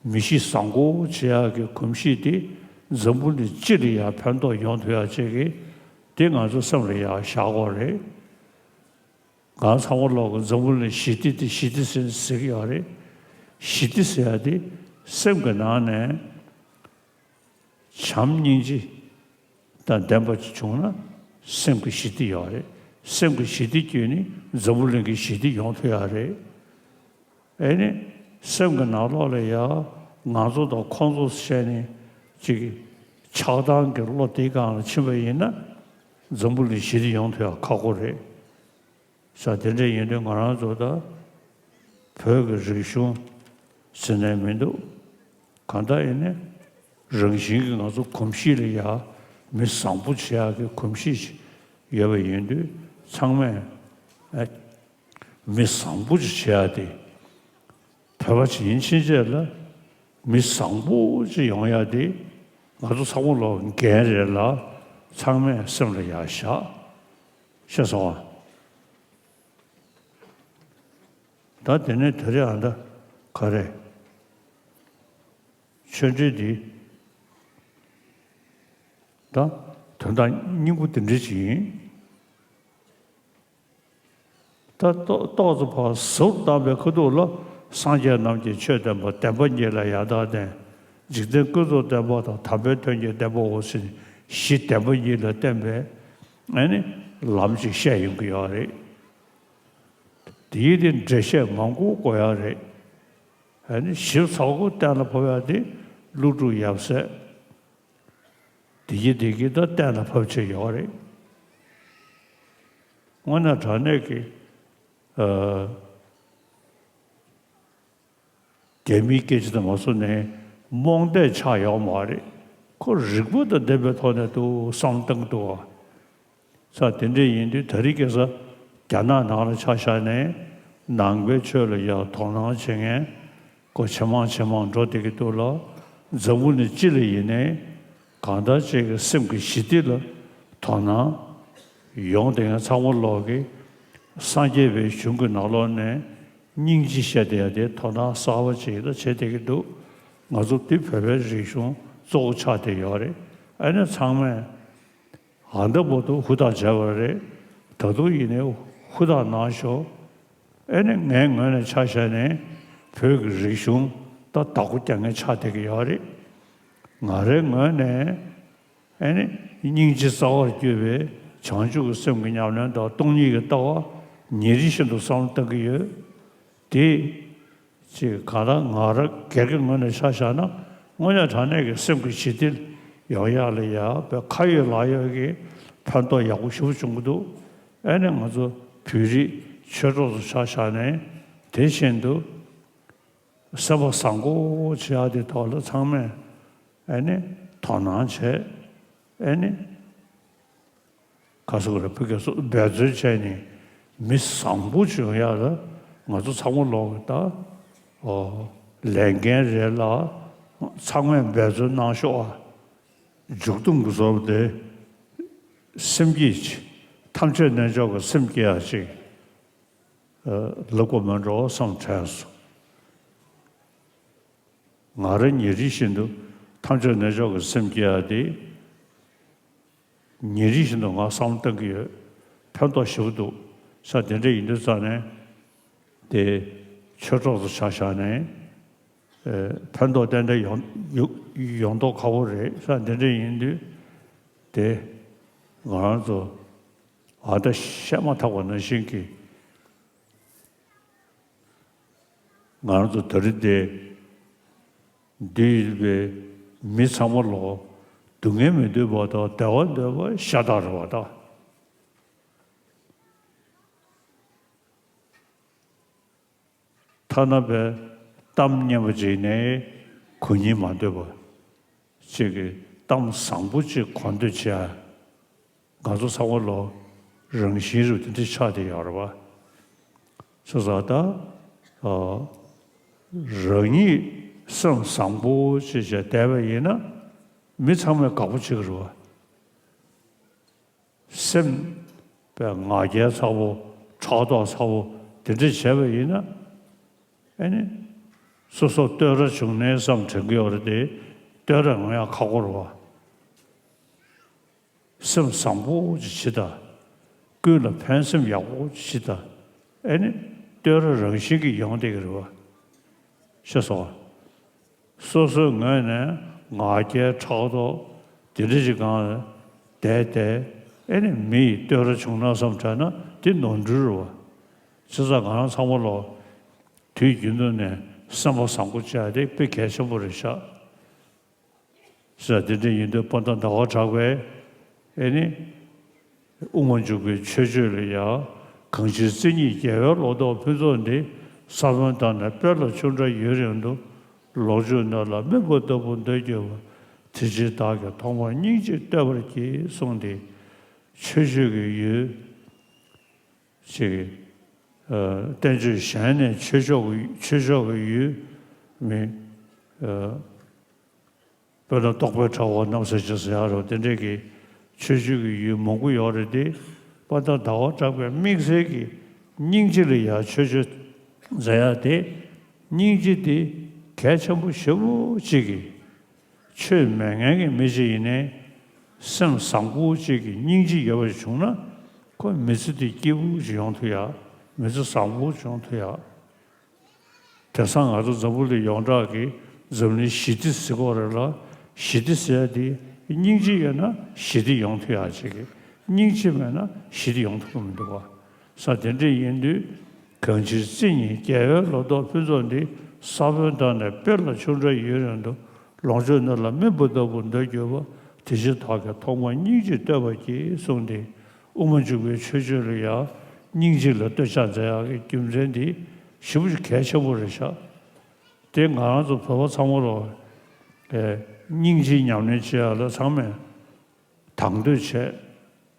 མི་གཤིས་བཟང་པོ་བྱེད་ཡག་གི་གོམས་གཤིས་དེ་འཛམ་བུ་གླིང་སྤྱི་ལ་ཡང་ཕན་ཐོགས་ཡོང་ཐུབ་ཡག་ཅིག་གི་དེ་ང་ཚོ་སེམས་ལ་ཡང་བཞག་དགོས་རེད། ང་ཚང་མ་ལོག་གི་འཛམ་བུ་གླིང་ཞི་བདེ་དེ་ཞི་བདེ་ཟེར་ཟེར་གི་ཡོད་རེད། ཞི་བདེ་ཟེར་ཡག་དེ་སེམས་ཀྱི་ནང་ནས། བྱམས་སྙིང་རྗེ་དང་ལྡན་པ་ཅིག་བྱུང་ན་སེམས་ཀྱི་ཞི་བདེ་ཡོད་རེད། སེམས་ཀྱི་ཞི་བདེ་བརྒྱུད་ནས་འཛམ་བུ་གླིང་གི་ཞི་བདེ་ཡོང་ཐུབ་ཡག་རེད། ཨེ་ནི་སེམས་ཀྱི་ནང་ལོགས་ལ་ཡ་ང་ཚོ་དང་ཁོང་ཚོ་བྱས་ནས་ཅིག་ཆགས་སྡང་གི་བློ་དེའི་སྒང་ལ་ཕྱིན་པ་ཡིན་ན་འཛམ་བུ་གླིང་ཞི་བདེ་ཡོང་ཐུབ་ཡག་ཁག་པོ་རེད། ས་དེ་འདྲ་ཡིན་དུས་ང་རང་ཚོ་ད་བོད་ཀྱི་རིག་གཞུང་ཟེར་ནས་མི་འདུག་གང་ལྟར་ཡིན་ནའི་རང་བཞིན་གྱིས་ང་ཚོ་གོམས་གཤིས་ལ་ཡ་མི་བཟང་པོ་བྱེད་ཡག་གི་གོམས་གཤིས་ཤིག་ཡོད་པ་ཡིན་དུས་ཚང་མས་ཨ་མི་བཟང་པོ་ཅིག་བྱེད་ཡག་དེ། བོད་པ་ཅིག་ཡིན་ཕྱིན་ཆད་ལ་མི་བཟང་པོ་ཅིག་ཡོང་ཡག་དེ་ང་ཚོ་ཚང་མ་ལོག་འགན་རེད་ལ་ཚང་མས་སེམས་ལ་ཡ་བཞག་ཤེས་སོང་ཨ། ད་དེ་ནས་དེ་རིང་ཨ་ད་ག་རེ། ཆོས་འབྲེལ་འདི་ད་དོན་དག་སྙིང་པོ་དེ་འདྲ་ཅིག་ཡིན། ད་ཏོག་ཏོག་ཙམ་ཕར་ཟུར་བཏང་བའི་ཁ་ཐུག་ལ་སངས་རྒྱས་རྣམས་ཀྱི་ཆོས་བསྟན་པ། བདེན་པ་ཉིད་ལ་ཡང་དག་ལྡན། འཇིག་རྟེན་ཀུན་རྫོབ་བདེན་པ་དང་། དམ་པའི་དོན་གྱི་བདེན་པའོ་ཟེར་ནས་གཞི་བདེན་པ་ཉིད་ལ་བརྟེན་པའི་ཨ་ནི་ལམ་ཅིག་བཤད་ཡོང་གི་ཡོད་རེད། དེའི་དེ་འགྲེལ་བཤད་མང་པོ་དགོས་ཡག་རེད། ཨ་ནི་ཞིབ་ཚགས་པོ་གཏན་ལ་ཕབ་ཡག་དེ་ཀླུ་སྒྲུབ་ཡབ་སྲས། དེ་གི་དེ་གི་ད་གཏན་ལ་ཕབ་བྱས་ཡོད་རེད། དངོས་གནས་དྲང་གནས་ཀྱི་ཨ། རྒྱ་མིའི་སྐད་ཆ་དེ་མ་སོང་ནས་རྨོངས་དད་ཆགས་ཡོད་མ་རེད། ཁོ་རིག་པ་དང་ལྡན་པའི་ཐོག་ནས་འདུག་བསམ་བཏང་འདུག་བ། ས་དེ་འདྲ་ཡིན་དུས་ད་རེས་ཁ་སང་རྒྱ་ནག་ནང་ལ་ཆ་བཞག་ནས་ནང་པའི་ཆོས་ལ་ཡང་དོ་སྣང་བྱེད་མཁན་ཁོ་ཇེ་མང་ཇེ་མང་འགྲོ་བསྡད་ཀྱི་འདུག་ལ། འཛམ་བུ་གླིང་སྤྱི་ལ་ཡིན་ནའི་གང་ལྟར་ཅིག་གི་སེམས་ཀྱི་ཞི་བདེ་ལ་དོ་སྣང་ཡོང་བསྡད་མཁན་ཚང་མ་ལོག་གི་སངས་རྒྱས་པའི་གཞུང་གི་ནང་ལོགས་ནས་སྙིང་རྗེ་བཤད་བསྡད་ཡ་དེ་དོ་སྣང་གསར་པ་ཅིག་ལ་བྱེད་བསྡད་ཀྱི་འདུག་ང་ཚོ་འདི་བོད་པའི་རིག་གཞུང་གཙོ་བོ་ཆགས་བསྡད་ཡོད་རེད། ཨ་ནི་ཚང་མས་ཨ་འདྲ་པོ་དུ་ཧུར་ཐག་བྱས་པ་རེད། ད་དུང་ཡིན་ནའི་ཧུར་ཐག་གནང་ཤོག་ཨེ་ནི་ངའི་ངོས་ནས་ཆ་བཞག་ནས་བོད་ཀྱི་རིག་གཞུང་ད་བདག་པོ་རྒྱག་མཁན་ཆགས་བསྡད་ཀྱི་ཡོད་རེད། ང་རའི་ངོས་ནས་ཨེ་ནི་སྙིང་རྗེ་རྩ་བར་གྱུར་པའི་བྱང་ཆུབ་ཀྱི་སེམས་ཀྱི་ཉམས་ལེན་དང་སྟོང་ཉིད་ཀྱི་ལྟ་བ་ཉིན་རེ་བཞིན་དུ་བསམ་བློ་གཏོང་གི་ཡོད། དེ། ཅེས་གང་ལྟར་ང་རང་སྒེར་གྱི་ངོས་ནས་ཆ་བཞག་ན་དངོས་གནས་དྲང་གནས་ཀྱི་སེམས་ཀྱི་ཞི་བདེ་ཡོང་ཡག་ལ་ཡ་བའི་ཁ་ཡོད་ལག་ཡོད་ཀྱི་ཕན་ཐོགས་ཡག་པོ་ཞེ་པོ་བྱུང་གི་འདུག་ཨེ་ནས་ང་ཚོ་བོད་རིགས་ཆོས་གྲོགས་ཚོ་ཆ་བཞག་ནས་དེ་བཞིན་དུ་སེམས་པ་བཟང་པོ་བྱེད་ཡག་དེ་ཐོག་ལ་ཚང་མས་ཨེ་ནས་དོ་སྣང་བྱས་ཨེ་ནས། ག་སོག་རེ་ཕུ་གེ་སོགས་འབད་བརྩོན་བྱས་ནས་མི་བཟང་པོ་བྱུང་ཡག་ལ་ང་ཚོ་ཚང་མ་ལོག་གི་ད་ཨོ་ལས་འགན་རེད་ལ་ཚང་མས་འབད་བརྩོན་གནང་ཤོག་ཨ། མཇུག་སྡོམ་གྱི་བཟོ་འདྲ་སེམས་བསྐྱེད་ཅིག་ཐམས་ཅད་རྣལ་འབྱོར་གྱི་སེམས་བསྐྱེད་ཡག་ཅིག་ལབ་དགོས་མེད་འགྲོ་བསམ་དྲན་སོང་། ང་རང་ཉིན་རེ་བཞིན་དུ་ཐམས་ཅད་རྣལ་འབྱོར་གྱི་སེམས་བསྐྱེད་ཡག་དེ། ཉིན་རེ་བཞིན་དུ་ང་བསམ་བློ་གཏོང་གི་ཡོད། ཕན་ཐོགས་ཞེ་པོ་འདུག་ས་དེ་འདྲ་ཡིན་དུས་ཙང་ནས་དེ་ཆོས་གྲོགས་སུ་ཆ་བཞག་ནས་ཨེ་ཕན་ཐོགས་ཏན་ཏན་ཡོང་ཡོང་ཡོང་མདོག་ཁ་པོ་རེད་ས་དེ་འདྲ་ཡིན་དུས་དེ་ང་རང་ཚོ་ཨ་ད་བཤད་མ་ཐག་པ་ནང་བཞིན་གྱི་ང་རང་ཚོ་ད་རེས་དེ་འདི་ཡིན་པའི་མི་ཚང་མ་ལོ་སྡུག་བསྔལ་མི་འདོད་པ་དང་བདེ་བ་འདོད་པ་ཤ་སྟག་རེད་པ་ད། ཐ་ན་པའི་གཏམ་སྙན་པོ་ཅིག་ནས་གོ་སྙིང་མ་འདོད་པ་ཅིག་གི་གཏམ་བཟང་པོ་ཅིག་གོ་འདོད་བྱས། ང་ཚོ་ཚང་མ་ལོ་རང་བཞིན་རུ་དེ་འདྲ་ཆགས་བསྡད་ཡོད་རེད་པ། སོ་སོ་ད་ཨ་རང་ཉིད་ སེམས་བཟང་པོ་ཅིག་བྱས་བསྡད་པ་ཡིན་ན། མི་ཚང་མས་དགའ་པོ་བྱེད་ཀྱི་རེད་བ། སེམས་པའི་ང་རྒྱལ་ཚ་པོ། ཕྲག་དོག་ཚ་པོ་དེ་འདྲ་བྱས་པ་ཡིན་ན། ཨེ་ནི། སོ་སོ་བསྟོད་ར་བྱུང་ནའི་བསམ་དྲན་གྱི་ཡོད་རེད་དེ། བསྟོད་ར་ཡོང་ཡ་ཁག་པོ་རེད་བ། སེམས་བཟང་པོ་ཅིག་བྱེད་དང་། ཀུན་ལ་ཕན་སེམས་ཡག་པོ་ཅིག་བྱེད་དང་། ཨེ་ནི། བསྟོད་ར་རང་བཞིན་གྱིས་ཡོང་བསྡད་ཀྱི་རེད་བ། ཤེས་སོང་ང་། སོ་སོའི་ངོས་ནས་ང་རྒྱལ་ཕྲག་དོག་དེ་འདྲ་ཞིག་སྒང་ལ་བསྡད་དེ། ཨེ་ནི་མི་ཡིས་བསྟོད་ར་བྱུང་ན་བསམ་དྲན་ན་དེ་ནོར་འཁྲུལ་རེད་བ། བྱས་ཙང་ང་རང་ཚང་མ་ལོ། དུས་རྒྱུན་དུ་ནས་སེམས་པ་བཟང་པོ་བྱས་དེ་དཔེ་གལ་ཆེན་པོ་རེད་ཤག། ཟེར་དེ་འདྲ་ཡིན་དུས་དཔལ་ལྡན་ཟླ་བ་གྲགས་པས། ཨེ་ནི། དབུ་མ་འཇུག་པའི་མཆོད་བརྗོད་ལ་ཡང་། གང་ཕྱིར་བརྩེ་ཉིད་རྒྱལ་བའི་ལོ་ཏོག་ཕུན་ཚོགས་འདི། ས་བོན་དང་ནི་སྤོས་ལ་ཆུ་འདྲ་ཡུན་རིང་དུ། ལོངས་སྤྱོད་ནོར་ལ་སྨིན་པ་ལྟ་བུར་འདོད་གྱུར་པ། དེ་ཕྱིར་བདག་གིས་ཐོག་མར་སྙིང་རྗེ་བསྟོད་པར་བགྱི། གསུངས་ཏེ། མཆོད་བརྗོད་ཀྱི་ཡུལ། ཅིག། ཨ། བསྟན་བཅོས་གཞན་ནས་མཆོད་བརྗོད་ཀྱི་མཆོད་བརྗོད་ཀྱི་ཡུལ་མི། ཨ། དཔེར་ན་རྟོགས་པའི་ཕྲེང་བ་རྣམ་གསལ་ཅན་ཟེར་ཡ་རོ། དེ་འདྲས་ཀྱི་མཆོད་བརྗོད་ཀྱི་ཡུལ་མང་པོ་ཡོད་རེད་དེ། དཔལ་ལྡན་ཟླ་བ་གྲགས་པའི་དམིགས་བསལ་གྱི་སྙིང་རྗེ་ལ་ཡང་མཆོད་བརྗོད་མཛད་ཡ་དེ། སྙིང་རྗེ་དེ་གལ་ཆེན་པོ་ཞེ་པོ་ཅིག་གི། ཆོས་མེད་མཁན་གྱི་མི་ཅིག་ཡིན་ནའི། སེམས་བཟང་པོ་ཅིག་གི་སྙིང་རྗེ་ཡོད་པ་ཞིག་བྱུང་ན། ཁོ་མི་ཚེ་འདི་སྐྱིད་པོ་ཞིག་ཡོང་ཐུབ་ཡ། མི་ཚེ་བཟང་པོ་ཞིག་ཡོང་ཐུབ་ཡ། དེང་སང་ང་ཚོ་འཛམ་བུ་གླིང་ཡོངས་གྲགས་ཀྱི་འཛམ་གླིང་ཞི་བདེ་ཟེར་གྱི་ཡོད་རེད་ལ། ཞི་བདེ་ཟེར་ཡ་དེ་སྙིང་རྗེ་ཡོད་ན་ཞི་བདེ་ཡོང་ཐུབ་ཡ་ཅིག་གི། སྙིང་རྗེ་མེད་ན་ཞི་བདེ་ཡོང་ཐུབ་ཀྱི་མི་འདུག་བ། ས་དེ་འདྲ་ཡིན་དུས། གང་ཕྱིར་བརྩེ་ཉིད་རྒྱལ་བའི་ལོ་ཏོག་ཕུན་ཚོགས་འདི། ས་བོན་དང་ནི་སྤོས་ལ་ཆུ་འདྲ་ཡུན་རིང་དུ། ལོངས་སྤྱོད་ནོར་ལ་སྨིན་པ་ལྟ་བུར་འདོད་གྱུར་པ། དེ་ཕྱིར་བདག་གིས་ཐོག་མར་སྙིང་རྗེ་བསྟོད་པར་བགྱི། གསུངས་ཏེ། དབུ་མ་འཇུག་པའི་མཆོད་བརྗོད་ལ་ཡང་སྙིང་རྗེ་ལ་བསྟོད་ཕྱག་མཛད་ཡག་གི་རྒྱུ་མཚན་འདི་ཞེ་པོ་ཅིག་གལ་ཆེན་པོ་རེད་ཤག། དེ་ང་རང་ཚོ་བོད་པ་ཚང་མ་ལོ། ཨེ། སྙིང་རྗེ་ཉམས་ལེན་བྱེད་ཡག་ལ་ཚང་མས་དང་དོད་བྱས།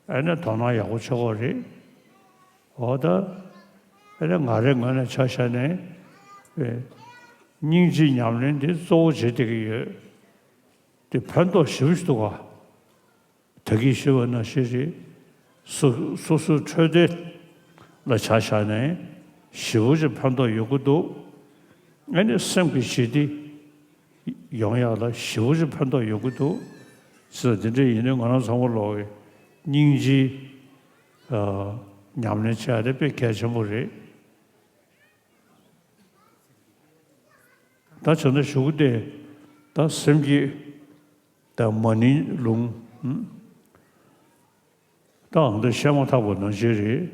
ཨ་ནི་དོ་སྣང་ཡག་པོ་བྱེད་དགོས་རེད། འོ་ད། ཨ་ནི་ང་རའི་ངོས་ནས་ཆ་བཞག་ནས། ཨེ། སྙིང་རྗེ་ཉམས་ལེན་འདི་གཙོ་བོ་བྱེད་བསྡད་ཀྱི་ཡོད། དེ་ཕན་ཐོགས་ཞེ་པོ་ཞིག་འདུག་ག། ད་གིན་ཞུས་པ་ནང་བཞིན་རེད། སོ་སོ་སོའི་འཕྲོད་བསྟེན་ལ་ཆ་བཞག་ནས་ཞེ་པོ་ཅིག་ཕན་ཐོགས་ཡོང་གི་འདུག། ཨ་ནི་སེམས་ཀྱི་ཞི་བདེ་ཡོང་ཡག་ལ་ཞེ་པོ་ཅིག་ཕན་ཐོགས་ཡོང་གི་འདུག་ཟེར། དེ་འདྲ་ཡིན་དུས་ང་རང་ཚང་མ་ལོག་གི་སྙིང་རྗེ། ཨ། ཉམས་ལེན་བྱེད་ཡག་དེ་དཔེ་གལ་ཆེན་པོ་རེད། ད་བྱས་ན་གཞུག་གུ་དེ། ད་སེམས་བསྐྱེད། ད་མ་ཎིའི་ལུང་། ད་ཨང་། ད་བཤད་མ་ཐག་པ་ནང་བཞིན་རེད།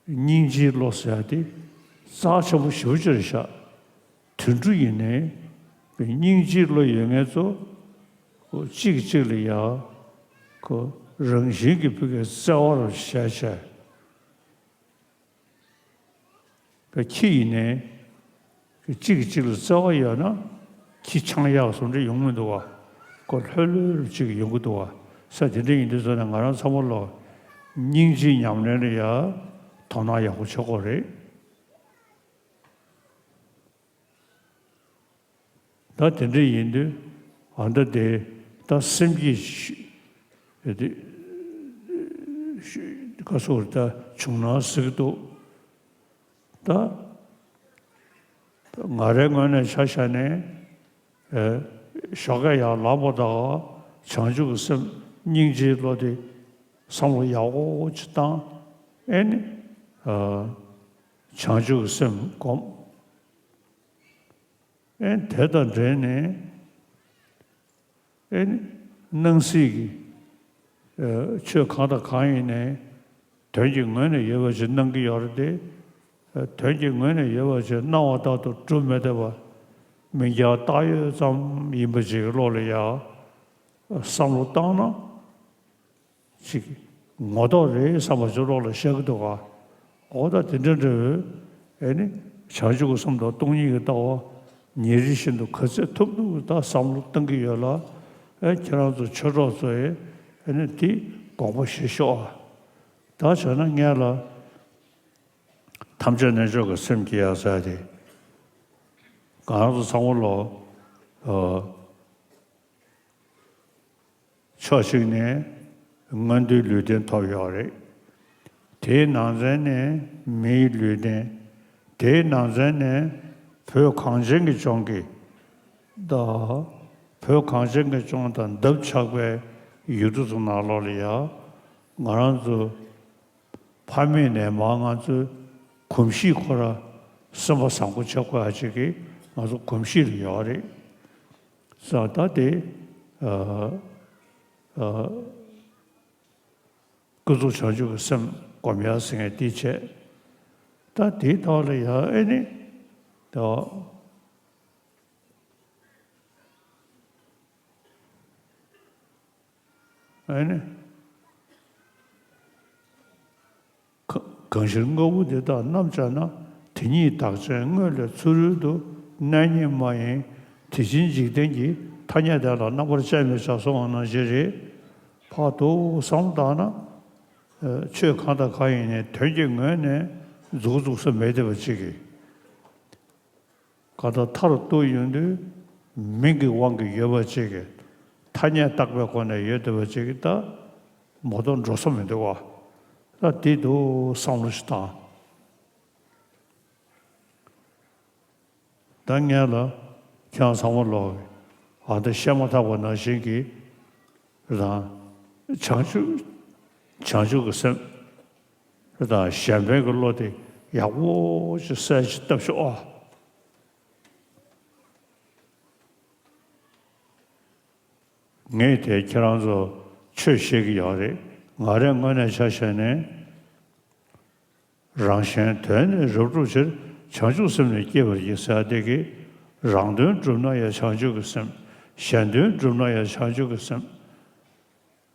སྙིང་རྗེའི་བློ་ཟེར་ཡ་དེ་རྩ་ཆེན་པོ་ཞེ་པོ་ཅིག་རེད་ཤག། དུད་འགྲོ་ཡིན་ནའི་སྙིང་རྗེའི་བློ་ཡོད་མཁན་ཚོ། ཁོ་གཅིག་གིས་གཅིག་ལ་ཡ། ཁོ་རང་བཞིན་གྱིས་ཕ་གིར་བརྩེ་བ་རུ་བྱས་བྱས། པའི་ཁྱི་ཡིན་ནའི། གཅིག་གིས་གཅིག་ལ་བརྩེ་བ་ཡོད་ན། ཁྱི་འཆང་ཡག་བཟོ་འདྲ་ཡོང་མི་འདུག་བ། ཁོ་ལྷོད་ལྷོད་ཅིག་ཡོང་གི་འདུག་བ། ས་དེ་འདྲ་ཡིན་དུས་ཙང་ནས་ང་རང་ཚང་མ་ལོ། སྙིང་རྗེ་ཉམས་ལེན་ལ་ཡ། དོ་སྣང་ཡག་པོ་བྱེད་དགོས་རེད། ད་དེ་འདྲ་ཡིན་དུས། ཨ། ད་དེ། ད་སེམས་བསྐྱེད་ཞུ། དེ་ཞུ། ག་སོགས་ད་བྱུང་ན་ཟེར་གྱི་འདུག། ད་ང་རའི་ངོས་ནས་ཆ་བཞག་ནས། ཨེ། ཞོགས་ཀས་ཡར་ལངས་པ་དང་བྱང་ཆུབ་ཀྱི་སེམས། སྙིང་རྗེའི་བློ་དེ་བསམ་བློ་ཡག་པོ་ཅིག་བཏང་། ཨེ་ནི། ཨ། བྱང་ཆུབ་ཀྱི་སེམས་སྒོམ། ཨེ། དེ་དང་འབྲེལ་ནས། ཨེ་ནི། སྣང་སྲིད་ཀྱི། ཨེ། ཆོས་གང་དང་གང་ཡིན་ནའི། དོན་གྱི་ངོས་ནས་ཡོད་པ་ཞིག་སྣང་གི་ཡོད་རེད་དེ། ཨེ། དོན་གྱི་ངོས་ནས་ཡོད་པ་ཞིག་སྣང་བ་ལྟར་དུ་གྲུབ་མི་བདེ་བ། མིང་རྐྱང་བཏགས་ཡོད་ཙམ་ཡིན་པ་ཅིག་གི་བློ་ལ་ཡ། བསམ་བློ་བཏང་ན། ཅིག་ངོ་ཐོག་རེད་བསམ་པ་ཅིག་བློ་ལ་ཤར་གྱི་འདུག་ག། འོ་ད་དེ་འདྲ་འདྲ་བོ། ཨེ་ནི། བྱང་ཆུབ་ཀྱི་སེམས་དང་སྟོང་ཉིད་ཀྱི་ལྟ་བ། ཉིན་རེ་བཞིན་དུ་ག་ཚོད་ཐུབ་ཐུབ་ད་བསམ་བློ་གཏང་གི་ཡོད་ལ། ཨེ། ཁྱེད་རང་ཚོ་ཆོས་གྲོགས་ཚོ་ཡིས། ཨེ་ནི། དེ་དགོངས་པ་བཞེས་ཤོག་ཨ། ད་བྱས་ན་ངས་ལ། ཐམས་ཅད་རྣལ་འབྱོར་གྱི་སེམས་སྐྱེ་ཡག་ཟེར་ཏེ། ང་རང་ཚོ་ཚང་མ་ལོ། ཨ། ཕྱོགས་གཅིག་ནས་མངོན་མཐོའི་ལུས་རྟེན་ཐོབ་ཡོད་རེད། དེའི་ནང་ཚན་ནས་མིའི་ལུས་རྟེན། དེའི་ནང་ཚན་ནས་བོད་གངས་ཅན་གྱི་ལྗོངས་ཀྱི་དང་། བོད་གངས་ཅན་གྱི་ལྗོངས་དང་འདབ་ཆགས་པའི་ཡུལ་གྲུ་ཚོ་ནང་ལོགས་ལ་ཡང་ང་རང་ཚོ་ཕ་མེས་ནས་མར་ང་ཚོའི་གོམས་གཤིས་ཁོ་ར་སེམས་པ་བཟང་པོ་བྱེད་དགོས་ཡ་ཅིག་གི་ང་ཚོ་གོམས་གཤིས་ལ་ཡོད་རེད། ས་ད་དེ། ཨ། ཨ། ཀུན་རྫོབ་བྱང་ཆུབ་ཀྱི་སེམས་སྒོམ་ཡ་ཟེར་མཁན་དེ་བྱས། ད་དེའི་ཐོག་ལ་ཡང་ཨེ་ནི། ད། ཨེ་ནི། ག- གང་ཕྱིར་དངོས་པོ་འདི་དག་རྣམ་བཅད་ན། དེ་ཉིད་བདག་ཅན་དངོས་ལས་ཚུ་རོལ་དུ། གནས་རྙེད་མ་ཡིན་དེ་བཞིན་འཇིག་རྟེན་གྱི། ཐ་སྙད་དེ་ལ་རྣམ་པར་དཔྱད་མི་བྱ་གསུངས་པ་ནང་བཞིན་རེད། ཕར་དུ་བསམ་བཏང་ན། ཨ། ཆོས་གང་དང་གང་ཡིན་ནའི་དོན་གྱི་ངོས་ནས་མཛུབ་གུ་འཛུགས་ས་མེད་བསྡད་པ་ཅིག་གིས། གང་ལྟར་མཐར་གཏུགས་ཡོང་དུས་མིང་གི་དབང་གིས་ཡོད་པ་ཅིག་གིས། ཐ་སྙད་བཏགས་པའི་སྒོ་ནས་ཡོད་བསྡད་པ་ཅིག་གིས་ད་མ་གཏོགས་འགྲོ་ས་མི་འདུག་བ། ད་དེ་དུ་བསམ་བློ་ཞིག་བཏང་། ད་ངས་ལ་ཁྱེད་རང་ཚང་མ་ལོག་ཨ་ད་བཤད་མ་ཐག་པ་ནང་བཞིན་གྱི་རང་བྱང་ཆུབ་བྱང་ཆུབ་ཀྱི་སེམས་དང་གཞན་ཕན་གྱི་བློ་དེ་ཡག་པོ་ཞིག་གསལ་ཞིག་བཏབ་ཤོག་ཨ། ངས་དེ་ཁྱེད་རང་ཚོ་ཆོས་བཤད་ཀྱི་ཡོད་རེད། ང་རའི་ངོས་ནས་ཆ་བཞག་ནས། རང་གཞན་དོན་ནི་རབ་བསྒྲུབ་ཕྱིར། བྱང་ཆུབ་སེམས་ནི་བསྐྱེད་པར་བགྱི་ཟེར་བ་དེ་གིས། རང་དོན་བསྒྲུབ་ན་ཡང་བྱང་ཆུབ་ཀྱི་སེམས། གཞན་དོན་བསྒྲུབ་ན་ཡང་བྱང་ཆུབ་ཀྱི་སེམས།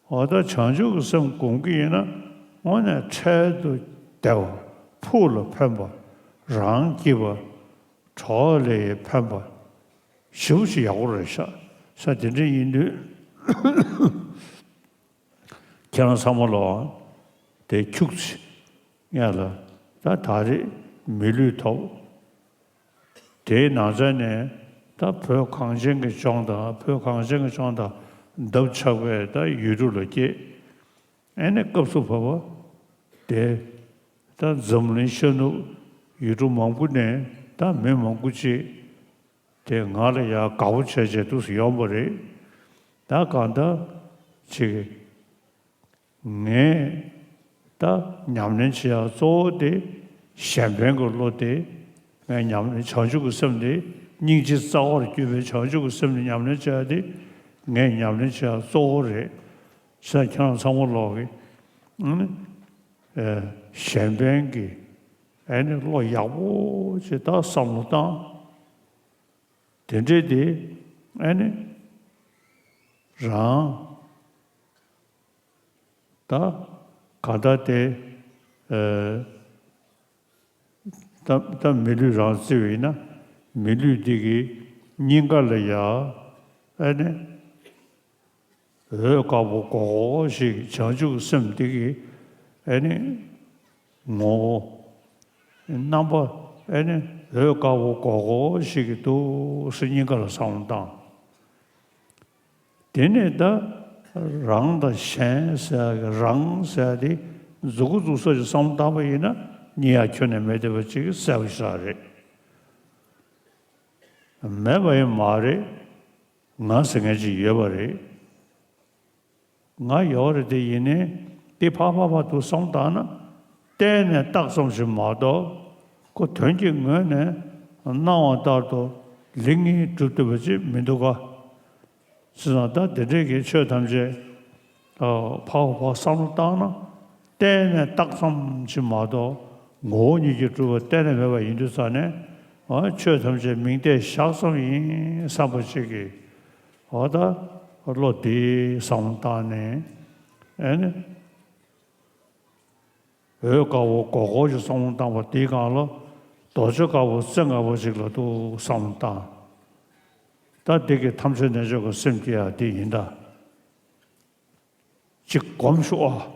འོ་ད་བྱང་ཆུབ་ཀྱི་སེམས་སྒོམ་གྱི་ཡིན་ན་དངོས་གནས་འཕྲལ་དུ་བདེ་བ། ཕུགས་ལ་ཕན་པ། རང་སྐྱིད་པ། གྲོགས་ལ་ཕན་པ་ཞེ་པོ་ཅིག་ཡག་པོ་རེད་ཤག་ས། དེ་འདྲ་ཡིན་དུས། ཁྱེད་རང་ཚང་མ་ལོག་དེ་ཁྱུག་ཙམ་ངས་ལ་ད་ད་རེས་མི་ལུས་ཐོབ། དེའི་ནང་ཚན་ནས་ད་བོད་གངས་ཅན་གྱི་ལྗོངས་དང་། བོད་གངས་ཅན་གྱི་ལྗོངས་དང་འདབ་ཆགས་པའི་ད་ཡུལ་གྲུ་ལ་སྐྱེས། ཨེ་ནས་སྐབས་སུ་བབ་པ་དེ་ད་འཛམ་གླིང་ཤར་ནུབ་ཡུལ་གྲུ་མང་པོ་ནས་ད་མི་མང་པོ་ཅིག་དེ་ང་ལ་ཡང་དགའ་པོ་བྱས་བྱས་འདུག་སེ་ཡོང་བ་རེད། ད་གང་ལྟར་ཅིག་ངས་ད་ཉམས་ལེན་བྱེད་ཡག་གཙོ་བོ་དེ་གཞན་ཕན་གྱི་བློ་དེ། ངས་ཉམས་ལེན་བྱང་ཆུབ་ཀྱི་སེམས་དེ། སྙིང་རྗེ་རྩ་བར་གྱུར་པའི་བྱང་ཆུབ་ཀྱི་སེམས་དེ་ཉམས་ལེན་བྱེད་ཡག་དེ་ངས་ཉམས་ལེན་བྱེད་ཡག་གཙོ་བོ་རེད། བྱས་ཙང་ཁྱེད་རང་ཚང་མ་ལོག་གིས་ཨ་ནི་ཨེ་གཞན་ཕན་གྱི་ཨ་ནི་བློ་ཡག་པོ་ཅིག་ད་བསམ་བློ་བཏང་། དེ་འདྲས་དེ་ཨ་ནི་རང་ད་ག་ད་དེ་ཨ་ད་ད་མི་ལུས་རང་བརྩི་བ་ཡིན་ན་མི་ལུས་འདི་གི་སྙིང་ག་ལ་ཡ་ཨ་ནི། འོད་དཀར་པོ་གོག་གོག་ཞིག་བྱང་ཆུབ་སེམས་འདི་གི་ཨེ་ནི་ངོ་བོ། རྣམ་པ་ཨེ་ནི་འོད་དཀར་པོ་གོག་གོག་ཞིག་གི་འདུག་སེ་སྙིང་ག་ལ་བསམ་བློ་བཏང་། དེ་ནས་ད་རང་དང་གཞན་ཟེར་ཡག་གི་རང་ཟེར་ཡག་དེ་མཛུབ་གུ་འཛུགས་ས་ཞིག་བསམ་བློ་བཏང་པ་ཡིན་ན་རྙེད་ཡག་ཁྱོན་ནས་མེད་བསྡད་པ་ཅིག་གསལ་པོ་ཞིག་རེད། མེད་པ་ཡང་མ་རེད། ང་ཟེར་མཁན་ཅིག་ཡོད་པ་རེད། ང་ཡོད་རེད་དེ་ཡིན་ནའི་དེ་ཕར་ཕར་ཕར་དུ་བསམ་བཏང་ན་བལྟས་ནས་བཏགས་ཙམ་ཞིག་མ་གཏོགས་ཁོ་དོན་གྱི་ངོས་ནས་སྣང་བ་ལྟར་དུ་ལེགས་ཉེས་གྲུབ་ཐུབ་པ་ཅིག་མི་འདུག་ག། བྱས་ཙང་ད་དེ་འདྲའི་གི་ཆོས་ཐམས་ཅད་ཕར་ཕར་བསམ་བློ་བཏང་ན་བལྟས་ནས་བཏགས་ཙམ་ཞིག་མ་གཏོགས་ངོ་བོ་ཉིད་ཀྱིས་གྲུབ་པ་གཏན་ནས་མེད་པ་ཡིན་དུས་ཙང་ནས་ཆོས་ཐམས་ཅད་མིང་བཏགས་བཞག་ཙམ་ཡིན་བསམ་པ་ཅིག་གིས། འོ་ད་བློ་དེ་བསམ་བློ་བཏང་ནས་ཨེ་ནི་འོད་དཀར་པོ་གོག་གོག་ཅིག་བསམ་བློ་བཏང་བ་དེའི་སྒང་ལ་རྡོ་རྗེ་དཀར་པོ་རྩེ་ལྔ་པོ་ཅིག་ལ་འདུག་བསམ་བློ་བཏང་། ད་འདི་གི་ཐམས་ཅད་རྣལ་འབྱོར་གྱི་སེམས་སྐྱེ་ཡག་འདི་ཡིན་ད། ཅིག་སྒོམ་ཤོག་ཨ།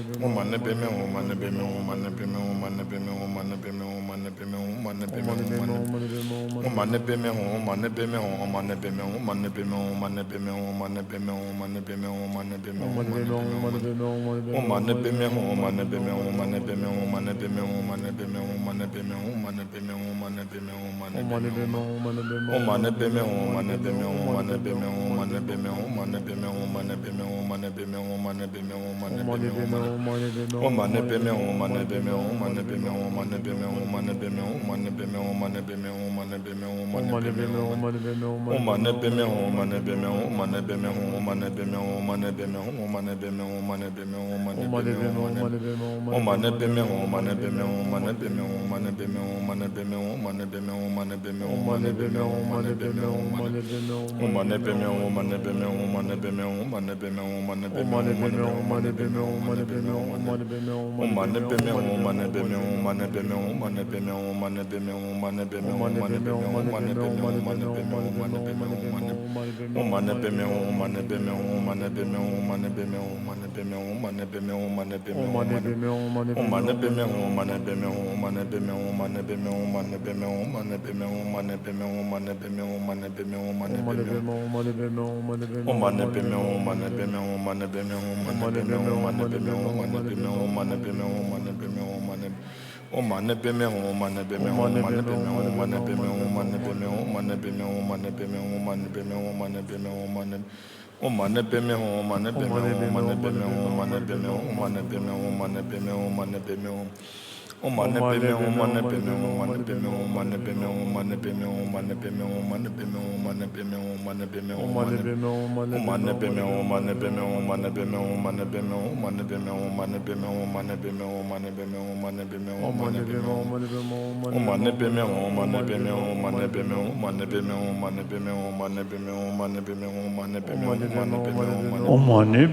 ཨོཾ་མ་ཎི་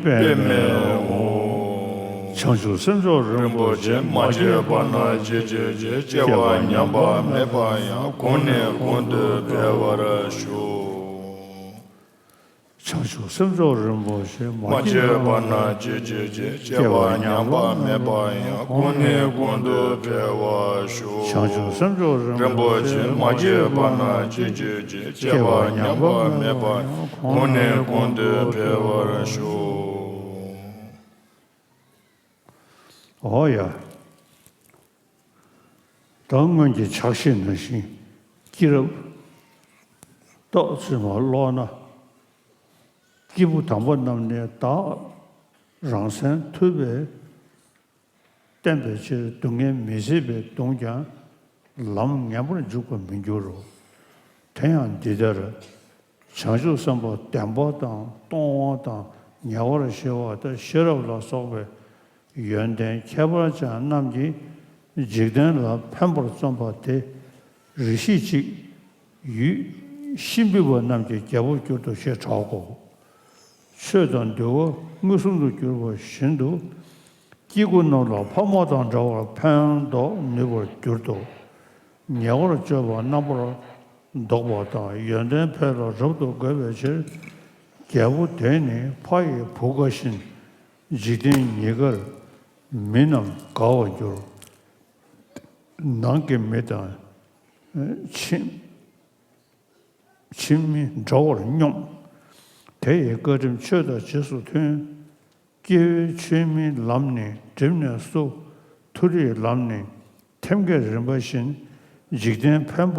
པདྨེ་ཧཱུྃ། བྱང་ཆུབ་སེམས་མཆོག་རིན་པོ་ཆེ། མ་སྐྱེས་པ་རྣམས་སྐྱེ་གྱུར་ཅིག། སྐྱེས་པ་ཉམས་པ་མེད་པ་ཡང་། གོང་ནས་གོང་དུ་འཕེལ་བར་ཤོག། བྱང་ཆུབ་སེམས་མཆོག་རིན་པོ་ཆེ། མ་སྐྱེས་པ་རྣམས་སྐྱེ་གྱུར་ཅིག། སྐྱེས་པ་ཉམས་པ་མེད་པ་ཡང་། གོང་ནས་གོང་དུ་འཕེལ་བར་ཤོག། བྱང་ཆུབ་སེམས་མཆོག་རིན་པོ་ཆེ། མ་སྐྱེས་པ་རྣམས་སྐྱེ་གྱུར་ཅིག། སྐྱེས་པ་ཉམས་པ་མེད་པ་ཡང་། གོང་ནས་གོང་དུ་འཕེལ་བར་ཤོག། འོ་ཡ། ད་སྔོན་གྱི་ཕྱག་བཞེས་ནང་བཞིན་སྐྱེས་རབས་ཏོག་ཙམ་མ་ཀློག་ན། སྐྱེས་བུ་དམ་པ་རྣམས་ནི་བདག་རང་སེམས་ཐུབ་པས་བསྟན་པའི་ཕྱིར། སྡུག་བསྔལ་མི་བཟད་པས་གདུངས་ཀྱང་། ལམ་ངན་པར་འཇུག་པར་མི་འགྱུར་རོ། དེ་ཡང་འདི་ལྟར། བྱང་ཆུབ་སེམས་དཔའ་བདེན་པ་དང་སྟོང་པ་དང་ཉེ་བར་ཞི་བ་དང་ཤེས་རབ་ལ་སོགས་པའི་ཡོན་ཏན་ཁྱད་པར་ཅན་རྣམས་ཀྱིས་འཇིག་རྟེན་ལ་ཕན་པར་བརྩམས་པ་དེ་རེ་ཞིག་ཅིག་ཡུལ་ཤི་འཕོས་པ་རྣམས་ཀྱི་རྒྱལ་པོར་གྱུར་ཏོ་ཞེས་གྲག་གོ། ཆོས་དང་འདུལ་བ་མངོན་སུམ་དུ་གྱུར་པ་བཞིན་དུ། སྐྱེ་དགུ་རྣམས་ལ་ཕ་མ་དང་འདྲ་བར་ཕན་འདོགས་ནུས་པར་གྱུར་ཏོ། ཉེ་བར་སྤྱོད་པ་རྣམ་པར་བཟློག་པ་དང་ཡོན་ཏན་འཕེལ་ལ་རབ་ཏུ་དགོད་པའི་ཕྱིར། རྒྱལ་པོ་དེ་ནི་ཕ་ཡི་བུ་དགའ་བཞིན། འཇིག་རྟེན་ཉིད་དཀར་མི་རྣམས་དགའ་བར་འགྱུར། ནང་གི་མི་དང་ཕྱི་ཕྱི་མི་འདྲ་བར་སྙོམས། དེ་ཡི་བཀའ་དྲིན་ཆོས་དང་རྗེས་སུ་མཐུན། སྐྱེ་བོའི་ཆོས་མིན་ལམ་ནི་བསྒྲིམས་ནས་སུ། མཐོ་རིས་ལམ་ནི་ཐེམ་སྐས་རིམ་པ་བཞིན། འཇིག་རྟེན་ཕན་པ་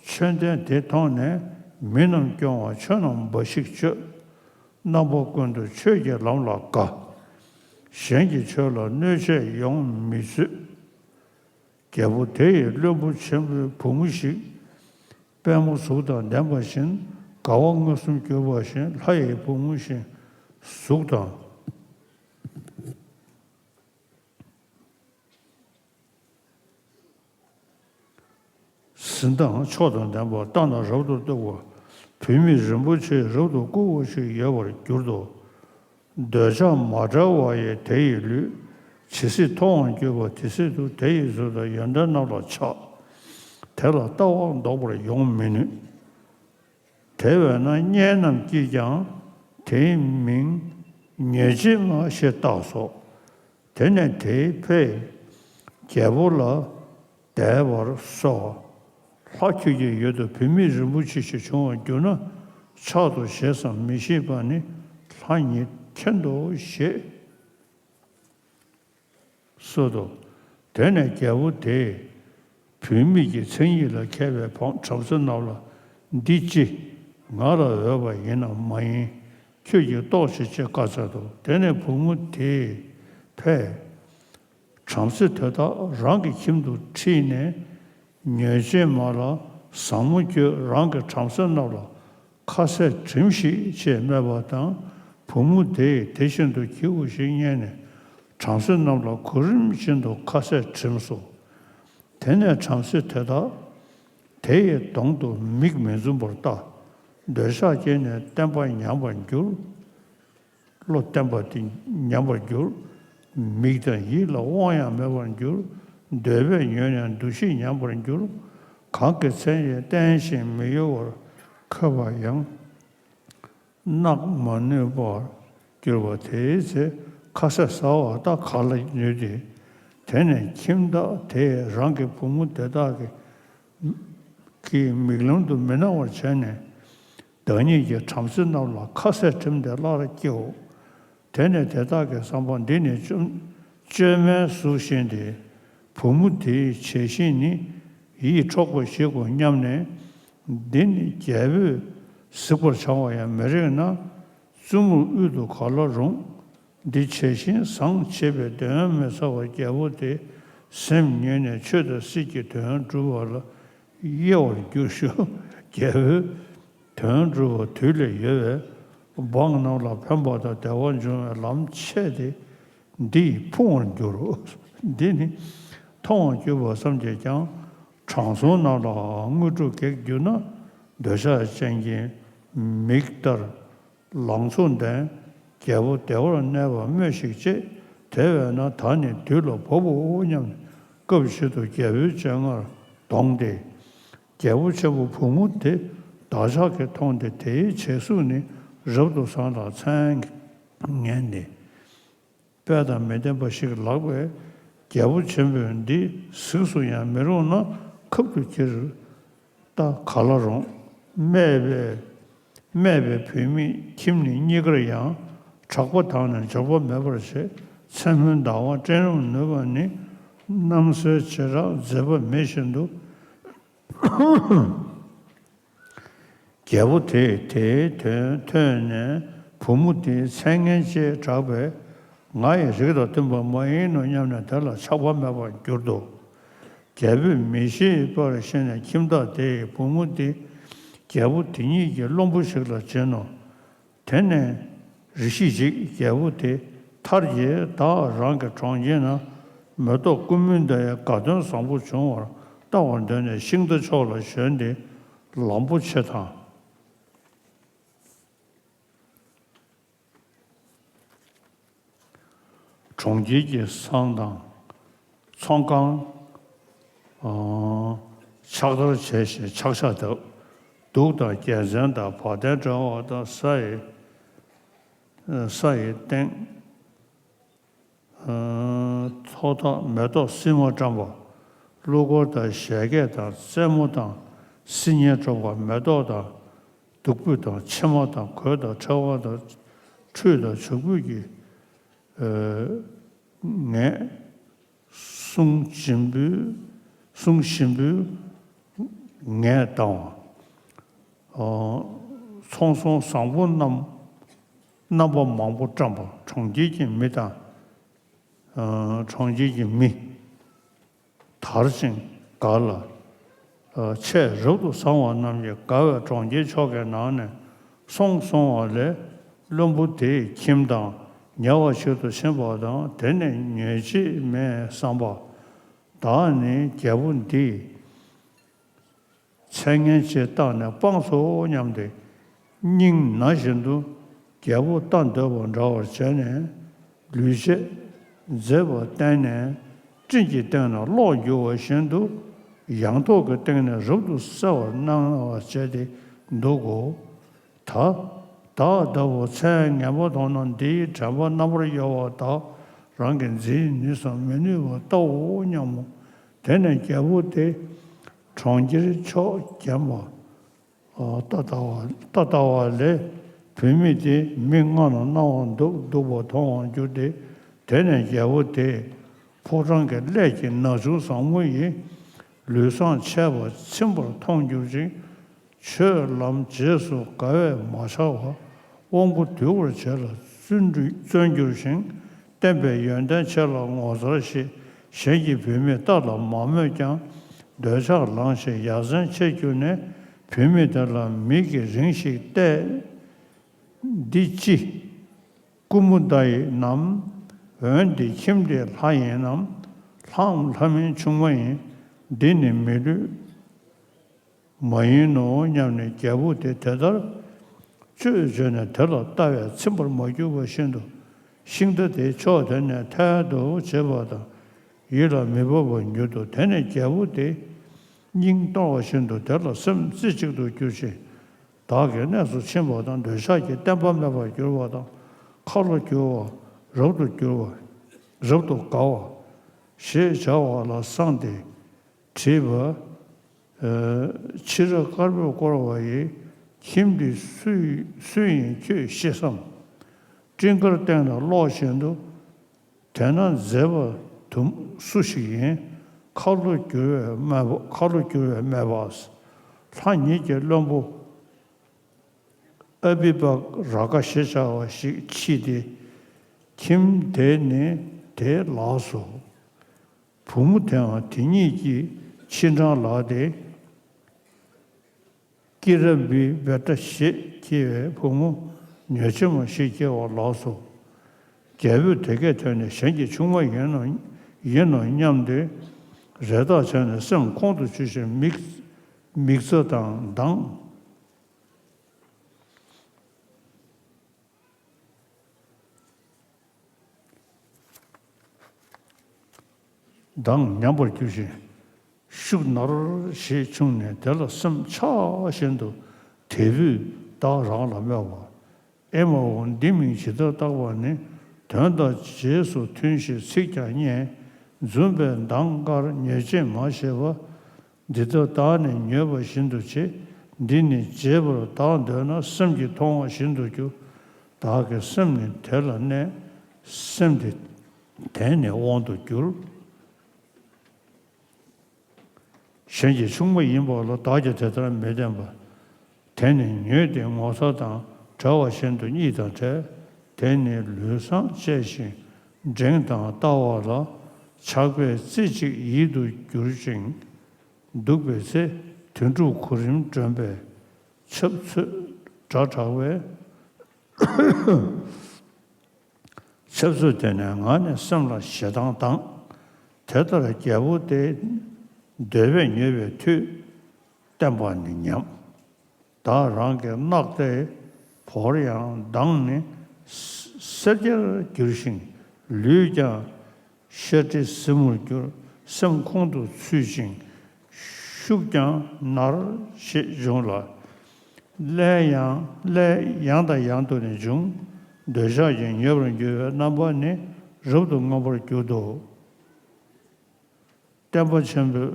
ཆོས་ལྡན་དེ་མཐོང་ནས། མི་རྣམས་སྐྱོ་བ་ཆོས་རྣམས་འབའ་ཞིག་སྤྱོད། རྣམ་པ་ཀུན་ཏུ་ཆོས་ཀྱི་ལམ་ལ་དགའ། གཞན་གྱི་ཆོས་ལ་གནོད་བྱེད་ཡོང་མི་བཟོད། རྒྱལ་པོ་དེ་ཡི་བློན་པོ་ཆེན་པོའི་བུ་མོ་ཞིག་པད་མོ་གཟུགས་དང་ལྡན་པ་བཞིན། དགའ་བ་མངོན་སུམ་གྱུར་པ་བཞིན། ལྷ་ཡི་བུ་མོ་བཞིན་གཟུགས་དང་། གཟི་མདངས་མཆོག་དང་ལྡན་པ། ལྟ་ན་རབ་ཏུ་སྟོད་པ། བུད་མེད་རིན་པོ་ཆེས་རབ་ཏུ་བཀུར་བ་ཞིག་ཡོད་པར་གྱུར་ཏོ། འདོད་ཆགས་མ་བྲལ་བ་ཡིས་དེ་ཡི་ལུས། ཇི་སྲིད་མཐོང་བར་གྱུར་པ་དེ་སྲིད་དུ། དེ་ཡི་གཟུགས་དང་ཡོན་ཏན་རྣམས་ལ་ཆགས། དེ་ལ་ལྟ་བ་ལྡོག་པར་ཡོང་མི་ནུས། དེ་བས་ན་གཉེན་རྣམས་ཀྱིས་ཀྱང་དེའི་མིང་ཉེས་བྱེད་མ་ཞེས་བཏགས་སོ། དེ་ནས་དེའི་ཕས་རྒྱལ་པོ་ལ་འདས་པར་གསོལ། ལྷ་ཁྱོད་ཀྱི་ཡུལ་དུ་བུད་མེད་རིན་པོ་ཆེ་ཞིག་བྱུང་བར་གྱུར་ན། ཕྱག་ཏུ་བཞེས་སམ་མི་ཤེས་པ་ནི་ལྷ་ཉིད་མཁྱེན་ཏོ་ཞེས་གསོལ་ཏོ། དེ་ནས་རྒྱལ་པོ་དེས་བུད་མེད་ཀྱི་མཚན་ཉིད་ལ་མཁས་པའི་བྲམ་ཟེ་རྣམས་ལ། འདི་ཅི་ང་ལ་འོས་པ་ཡིན་ནམ་མ་ཡིན། ཁྱོད་ཀྱིས་རྟོགས་ཤིག་ཅེས་བཀའ་སྩལ་ཏོ། དེ་ནས་བུ་མོ་དེས་ཕས་བྲམ་ཟེ་དེ་དག་རང་གི་ཁྱིམ་དུ་ཁྲིད་ནས། ཉེས་བྱེད་མ་ལ་བཟང་མོ་ཁྱོད་རང་གི་བྲམ་ཟེ་རྣམས་ལ་ཁ་ཟས་བྲིམས་ཤིག་ཅེས་སྨྲས་པ་དང་། བུ་མོ་དེས་དེ་བཞིན་དུ་བགྱིའོ་ཞེས་མཉན་ནས་བྲམ་ཟེ་རྣམས་ལ་གོ་རིམ་བཞིན་དུ་ཁ་ཟས་བྲིམས་སོ། དེ་ནས་བྲམ་ཟེ་དེ་དག་དེ་ཡི་གདོང་དུ་མིག་མི་འཛུམ་པར་ལྟ། འདོད་ཆགས་སྐྱེས་ནས་བསྟན་པ་ཉམས་པར་འགྱུར། བློ་བརྟན་པ་དེ་ཉམས་པར་འགྱུར། མིག་དང་ཡིད་ལ་དབང་ཡང་མེད་པར་འགྱུར། འདོད་པས་ཉོན་ནས་འདུ་ཤེས་ཉམས་པར་འགྱུར། གང་གི་མཚན་ཡིན་བསྟེན་ཞིང་མི་གཡོ་བར་འཁོད་པ་ཡང་། གནག་མ་ནུས་པར་གྱུར་པ་དེའི་ཚེ། ཁ་ཟས་ཟ་བ་ལྟ་ག་ལ་ནུས་ཏེ། དེ་ནས་ཁྱིམ་བདག་དེས་རང་གི་བུ་མོ་དེ་དག་གི་གི་མིག་ལམ་དུ་མི་སྣང་བར་བྱས་ནས། བདག་ཉིད་ཀྱི་བྲམ་ཟེ་རྣམས་ལ་ཁ་ཟས་བྲིམས་ཏེ་སླར་སྐྱེའོ། དེ་ནས་དེ་དག་གི་བསམ་པ། འདི་ནི་བཅོས་བཅོས་མའི་གཟུགས་བཞིན་ཏེ། བུ་མོ་དེའི་བྱད་བཞིན་ནི་ཡིད་འཕྲོག་པ་ཞིག་གོ་སྙམ་ནས། འདི་ནི་རྒྱལ་པོས་གཟིགས་པར་བྱ་བ་ཡང་མི་རིགས་ན། བཙུན་མོ་དབུལ་དུ་ག་ལ་རུང་། འདི་བྱད་བཞིན་བཟང་བྱས་པས་དོན་མི་ཚར་བར། རྒྱལ་པོ་དེ་སེམས་ངལ་ནས་ཆོས་དང་སྲིད་ཀྱི་དོན་སྒྲུབ་པ་ལ་གཡེལ་བར་འགྱུར་ཞུ། རྒྱལ་པོས་དོན་སྒྲུབ་པ་དུས་ལས་ཡོལ་བས། འབངས་རྣམས་ལ་ཕན་པ་དང་བདེ་བ་འབྱུང་བའི་ལམ་འཆད་དེ། འདི་ཡིས་ཕུང་བར་འགྱུར་རོ། འདི་ནི་མཐོང་བར་གྱུར་པ་བསམ་གྱིས་ཀྱང་། དྲང་སྲོང་རྣམས་ལའང་དངོས་གྲུབ་གེགས་གྱུར་ན། འདོད་ཆགས་ཅན་གྱི་མིག་ལྟར། ལང་ཚོ་ལྡན། རྒྱལ་པོ་བདེ་བར་གནས་པ་སྨྲོས་ཤིག་ཅེས། དེ་བས་ན་ད་ནི་དུས་ལ་བབ་བོ་སྙམ་ནས། སྐབས་ཤིག་ཏུ་རྒྱལ་པོའི་སྤྱན་སྔར་དོང་སྟེ། རྒྱལ་པོ་ཆེན་པོ་བུ་མོ་དེ་བདག་ཅག་གིས་མཐོང་སྟེ། དེའི་བྱད་གཟུགས་ནི་རབ་ཏུ་བཟང་དང་མཚན་ངན་ཏེ། དཔལ་དང་མི་ལྡན་པ་ཞིག་ལགས་པས། རྒྱལ་པོ་ཆེན་པོས་འདི་གཟིགས་སུ་ཡང་མི་རུང་ན། ཁབ་ཏུ་ཁྱེར་ལྟ་ག་ལ་རུང་། སྨད་པའི་སྨད་པའི་བུད་མེད་ཁྱིམ་ནི་གཉིས་ཀར་ཡང་། གྲགས་པ་དང་ནི་འབྱོར་པ་མེད་པར་བྱེད། མཚན་མོའི་ཟླ་བ་སྤྲིན་རུམ་ནུས་པ་ནི། གནམ་སའི་བྱེ་བྲག་མཛེས་པ་མེད་བཞིན་དུ། རྒྱལ་པོ་དེས་དེའི་དོན་ཐོས་ནས། བུ་མོ་དེའི་མཚན་ངན་ཅེས་གྲགས་པས། ང་ཡི་རིགས་དང་མཐུན་པ་མ་ཡིན་ནོ་སྙམ་ནས་དེ་ལ་ཆགས་པ་མེད་པར་གྱུར་ཏོ། རྒྱལ་པོས་མི་ཤེས་པར་ཤེས་ནས་ཁྱིམ་བདག་དེ་ཡིས་བུ་མོ་དེ་རྒྱལ་པོ་དེ་ཉིད་ཀྱི་བློན་པོ་ཞིག་ལ་བྱིན་ནོ། དེ་ནས་རེ་ཞིག་ཅིག་རྒྱལ་པོ་དེ་ཐར་གྱིས་བདག་རང་གི་གྲོང་ཁྱེར་ན་མེ་ཏོག་ཀུན་སྨིན་དང་ཡང་དགའ་སྟོན་བཟང་པོ་འབྱུང་བར་བལྟ་བར་འདོད་ནས་ཤིང་རྟ་མཆོག་ལ་ཞོན་ཏེ་ལམ་པོ་ཆེ་དང་། གྲོང་ཁྱེར་གྱི་བསང་དང་ཚོང་ཁང་། ཨ། ཕྱག་བདར་བྱས་ཤིང་ཕྱག་ཕྱག་བརྡབ། གདུགས་དང་རྒྱལ་མཚན་དང་བ་དན་བཀྲ་བ་དང་ས་ཡི་ ས་ཡི་སྟེང་། ཐོག་ཐག་མེ་ཏོག་སིལ་མ་བཀྲམ་པ། གླུ་གོར་དང་བཞད་གད་དང་རྩེད་མོ་དང་སིལ་སྙན་སྒྲོག་པ། མེ་ཏོག་དང་བདུག་སྤོས་དང་ཕྱེ་མ་དང་གོས་དང་ཕྲེང་བ་དང་ཁྲུས་དང་བྱུག་སྤོས་ཀྱི་ངད། གསུང་ཞིམ་པོའི་གསུང་ཞིམ་པོའི་ངད་ལྡང་བ། ཚོང་ཟོང་བཟང་པོ་རྣམས་རྣམ་པ་མང་པོ་བཀྲམ་པ། གྲོང་ཁྱེར་གྱི་མི་དང་། གྲོང་ཁྱེར་གྱི་མི་དར་ཞིང་དགའ་ལ། ཆས་རབ་ཏུ་བཟང་བ་རྣམས་ཀྱིས་དགའ་བའི་གྲོང་ཁྱེར་ཕྱོགས་ཀྱི་ནང་ནས་སོང་སོང་བ་ལས། བློན་པོ་དེས་ཁྱིམ་དང་ཉེ་བ་ཞིག་ཏུ་ཕྱིན་པ་དང་། དེ་ནས་ཉོས་ཆེས་མེད་བསམ་པ། བདག་ནི་རྒྱལ་པོ་འདིས་མཚན་ངན་ཅིག་བཏགས་ནས་སྤངས་སོ་སྙམ་སྟེ། སྙིང་ན་བཞིན་དུ་རྒྱལ་པོ་ལྟ་འདོད་པ་འདྲ་བར་བྱས་ནས། ལུས་ཆད་མཛེས་པ་བསྟན་ནས། སྤྲིན་གྱི་སྟེང་ན་གློག་འགྱུ་བ་བཞིན་དུ། ཡང་ཐོག་གི་སྟེང་ནས་རབ་ཏུ་གསལ་བར་སྣང་བར་བྱས་ཏེ་འདུག་གོ། ད་བདག་ལྟ་བུ་མཚན་ངན་པ་མཐོང་ན། འདིའི་དྲན་པ་རྣམ་པར་གཡོ་བ་དག་རང་གིས་འཛིན་ནུས་སམ་མི་ནུས་པ་ལྟའོ་སྙམ་མོ། དེ་ནས་རྒྱལ་པོ་དེ་གྲོང་ཁྱེར་ཕྱོགས་བརྒྱ་མ་ལྟ་ལྟ་བ་ལྟ་ལྟ་བ་ལས། བུད་མེད་དེ་མི་ལྔ་ལ་སྣང་བ་འདུག་འདུག་པ་མཐོང་བར་གྱུར་ཏེ། དེ་ནས་རྒྱལ་པོ་དེས་ཕོ་བྲང་གི་ཀླད་ཀྱི་ན་ཆུང་བཟང་མོ་ཡི་ལུས་བཟང་ཆད་པ་ཚིམ་པར་མཐོང་གྱུར་ཅིང་། ཆོས་ལམ་རྗེས་སུ་དགའ་བས་མ་ཆགས་པར་དབང་པོ་དུལ་བར་བྱས་ལ་བརྩོན་འགྲུས་བརྩོན་གྱུར་ཞིང་། བསྟན་པའི་ཡོན་ཏན་ཆེ་ལ་ངོ་མཚར་ཞེས། གཞན་གྱི་བུད་མེད་ལྟ་ལ་མ་མོས་ཀྱང་། འདོད་ཆགས་ལངས་ཤིང་ཡ་མཚན་ཆེར་གྱུར་ནས། བུད་མེད་དེ་ལ་མིག་གིས་རིང་ཞིག་བལྟས། འདི་ཅི། ཀུ་མུ་ད་ཡིན་ནམ། འོན་ཏེ་ཁྱིམ་འདི་ལྷ་ཡིན་ནམ། ལྷའམ་ལྷ་མིན་ཆུང་མ་ཡིན། འདི་ནི་མི་ལུས་མ་ཡིན་ནོ་སྙམ་ནས། རྒྱལ་པོ་དེ་དེ་ལྟར་དཔྱོད་བྱས་ནས་དེ་ལ་ལྟ་བས་ཚིམ་པར་མ་གྱུར་པ་བཞིན་དུ། ཤིང་རྟ་དེ་ཕྱོགས་དེ་ནས་ཐལ་དུ་བྱེད་པ་དང་། ཡིད་ལ་མི་འབབ་པར་གྱུར་ཏོ། དེ་ནས་རྒྱལ་པོ་དེ་སྙིང་གཏོང་བ་བཞིན་དུ་དེ་ལ་སེམས་རྩེ་གཅིག་ཏུ་གྱུར་ཅིང་། བདག་གི་གནས་སུ་ཕྱིན་པ་དང་། འདོད་ཆགས་ཀྱི་བརྟན་པ་མེད་པར་གྱུར་པ་དང་། ཁ་ལོ་བསྒྱུར་བ། རབ་ཏུ་བསྒྱུར་བ། རབ་ཏུ་དགའ་བ་ཞེས་བྱ་བ་ལ་གསང་སྟེ་དྲིས་པ། ཕྱི་རབས་དཀར་པོས་བསྐོར་བ་ཡི། ཁྱིམ་འདི་སུ་ཡིན་ཁྱོད་ཤེས་སམ། སྤྲིན་དཀར་སྟེང་ན་གློག་བཞིན་དུ། དེ་ན་མཛེས་པ་དུ་སུ་ཞིག་ཡིན། ཁ་ལོ་བསྒྱུར་བའི་སྨད་པ། ཁ་ལོ་བསྒྱུར་བའི་སྨད་པ། ལྷ་ཉིད་ཀྱི་བློན་པོ་ཨ་བི་བ་ར་ག་ཞེས་བྱ་བ་ཞིག་མཆིས་ཏེ། ཁྱིམ་དེ་ནི་དེ་ལགས་སོ། བུ་མོ་དེའང་དེ་ཉིད་ཀྱི་མཆིས་འབྲང་ལགས་ཏེ། ཀི་ར་བི་བེ་ཏྲ་ཞེས་བགྱི་བའི་བུ་མོ་ཉོ་ཆེན་མོ་ཞིག་སྐྱེ་བ་ལགས་སོ། རྒྱལ་པོས་དེ་སྐད་ཐོས་ནས། གཞན་གྱི་ཆུང་མ་ཡིན་ནོ་ཡིན་ནོ་སྙམ་སྟེ་རེ་ཐག་བྱས་ནས་སེམས་ཁོང་དུ་ཆུད་ཅིང་། མིག་མིག་རྩ་དང་མདངས། མདངས་ཉམས་པར་གྱུར་ཅིང་། ཤུགས་ནར་ཞིག་ཕྱུང་ནས་དེ་ལ་སེམས་ཆགས་བཞིན་དུ་དལ་བུས་བདག་རང་ལ་སྨྲས་པ། ཨེ་མའོ། འདི་མིང་ཇི་ལྟར་བཏགས་པ་ནི། དོན་དང་རྗེས་སུ་མཐུན་ཞིང་ཚིག་ཀྱང་སྙན། འཛུམ་པའི་མདངས་དཀར་ཉེར་སྤྱོད་མ་ཞེས་པ། འདི་ལྟར་བདག་ནི་མྱོས་པ་བཞིན་དུ་བྱེད། འདི་ནི་བརྗེད་པར་བདག་འདོད་ན། སེམས་ཀྱིས་མཐོང་བ་བཞིན་དུ་གྱུར། བདག་གི་སེམས་ནི་དེ་ལ་གནས། སེམས་དེ་དེ་ནི་དབང་དུ་འགྱུར། གཞན་གྱི་ཆུང་མ་ཡིན་པ་ལ་བདག་ཀྱང་དེ་ལྟར་མི་བསྟེན་པ། དེ་ནི་མྱོས་ཏེ་ངོ་ཚ་དང་བྲལ་བ་བཞིན་དུ་གཉིད་དང་བྲལ། དེ་ནི་ལུས་བཟང་བཅས་ཤིང་འགྲེང་དང་ལྟ་བ་ལ་ཆགས་པས་རྩེ་གཅིག་ཡིད་དུ་གྱུར་ཅིང་། འདུག་པའི་ཚེ་དོན་གྲུབ་གོ་རིམ་སྒྲོན་པའི་ཆབ་ཚོད་སྒྲ་གྲགས་པས། ཆབ་ཚོད་དེ་ནས་ངག་ནས་སེམས་ལ་ཞེ་སྡང་དང་། དེ་ལྟར་རྒྱལ་པོ་དེ་འདོད་པས་མྱོས་པའི་མཐུས་བསྟན་པ་ནི་ཉམས། བདག་རང་གི་རྣག་དེ་བོར་ཡང་མདངས་ནི་སེར་སྐྱར་གྱུར་ཞིང་། ལུས་ཀྱང་ཤ་གྲི་སེར་མོར་གྱུར། སེམས་ཁོང་དུ་ཚུད་ཅིང་། ཤུགས་ཀྱང་ནར་ཞིག་འབྱུང་ལ། སླར་ཡང་སླར་ཡང་དང་ཡང་དུ་ནི་འབྱུང་། འདོད་ཆགས་ཀྱིས་མྱོས་པར་འགྱུར་བའི་རྣམ་པ་ནི་རབ་ཏུ་མངོན་པར་གྱུར་ཏོ། སྟོན་པ་ཆེན་པོས་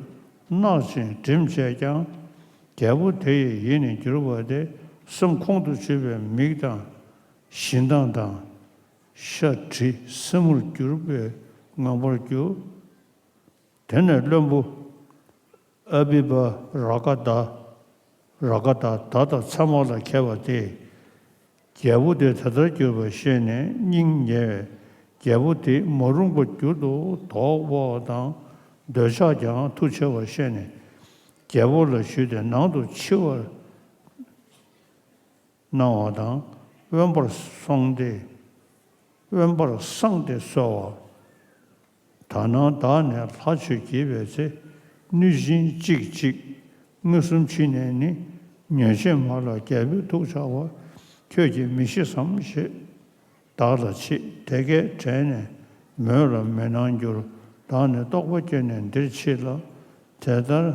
གནག་ཅིང་བསྒྲིམས་བྱས་ཀྱང་། རྒྱལ་པོ་དེ་ཡི་ཡིད་ནི་གྱུར་པ་དེ། སེམས་ཁོང་དུ་ཆུད་པའི་མིག་དང་། བཞིན་མདངས་དང་། ཤ་དྲི་སེན་མོར་གྱུར་པས་མངོན་པར་གྱུར། དེ་ནས་བློན་པོ་ཨ་བི་བ་ར་ཀ་ད་ར་ཀ་ད་ད་དང་ཚད་མ་ལ་མཁས་པ་སྟེ། རྒྱལ་པོ་དེ་དེ་ལྟར་གྱུར་པ་ཤེས་ནས་སྙིང་ཉེ་བས། རྒྱལ་པོ་དེ་མ་རུངས་པ་རྒྱུ་དུ་དོགས་པ་དང་འདོད་ཆགས་ཀྱང་མཐུ་ཆེ་བར་ཤེས་ནས། རྒྱལ་པོ་ལ་ཞུས་ཏེ་ནང་དུ་མཆི་བར་གནང་བ་དང་། དབེན་པར་སོང་སྟེ། དབེན་པར་སངས་ཏེ་གསོལ་བ། ད་ནངས་བདག་ནི་ལྷ་ཆོས་བགྱིས་པའི་ཚེ། གནོད་སྦྱིན་གཅིག་གཅིག་མངོན་སུམ་མཆིས་ནས་ནི། ཉོན་ཆེན་མ་ལ་རྒྱལ་པོའི་ཐུགས་ཆགས་པ། ཁྱོད་ཀྱིས་མི་ཤེས་སམ་ཞེས་བདག་ལ་མཆི། དེ་སྐད་དྲན་ནས་མོད་ལ་མི་སྣང་འགྱུར། བདག་ནི་རྟོགས་པ་སྐྱེས་ནས་འདིར་མཆིས་ལ། དེ་ལྟར་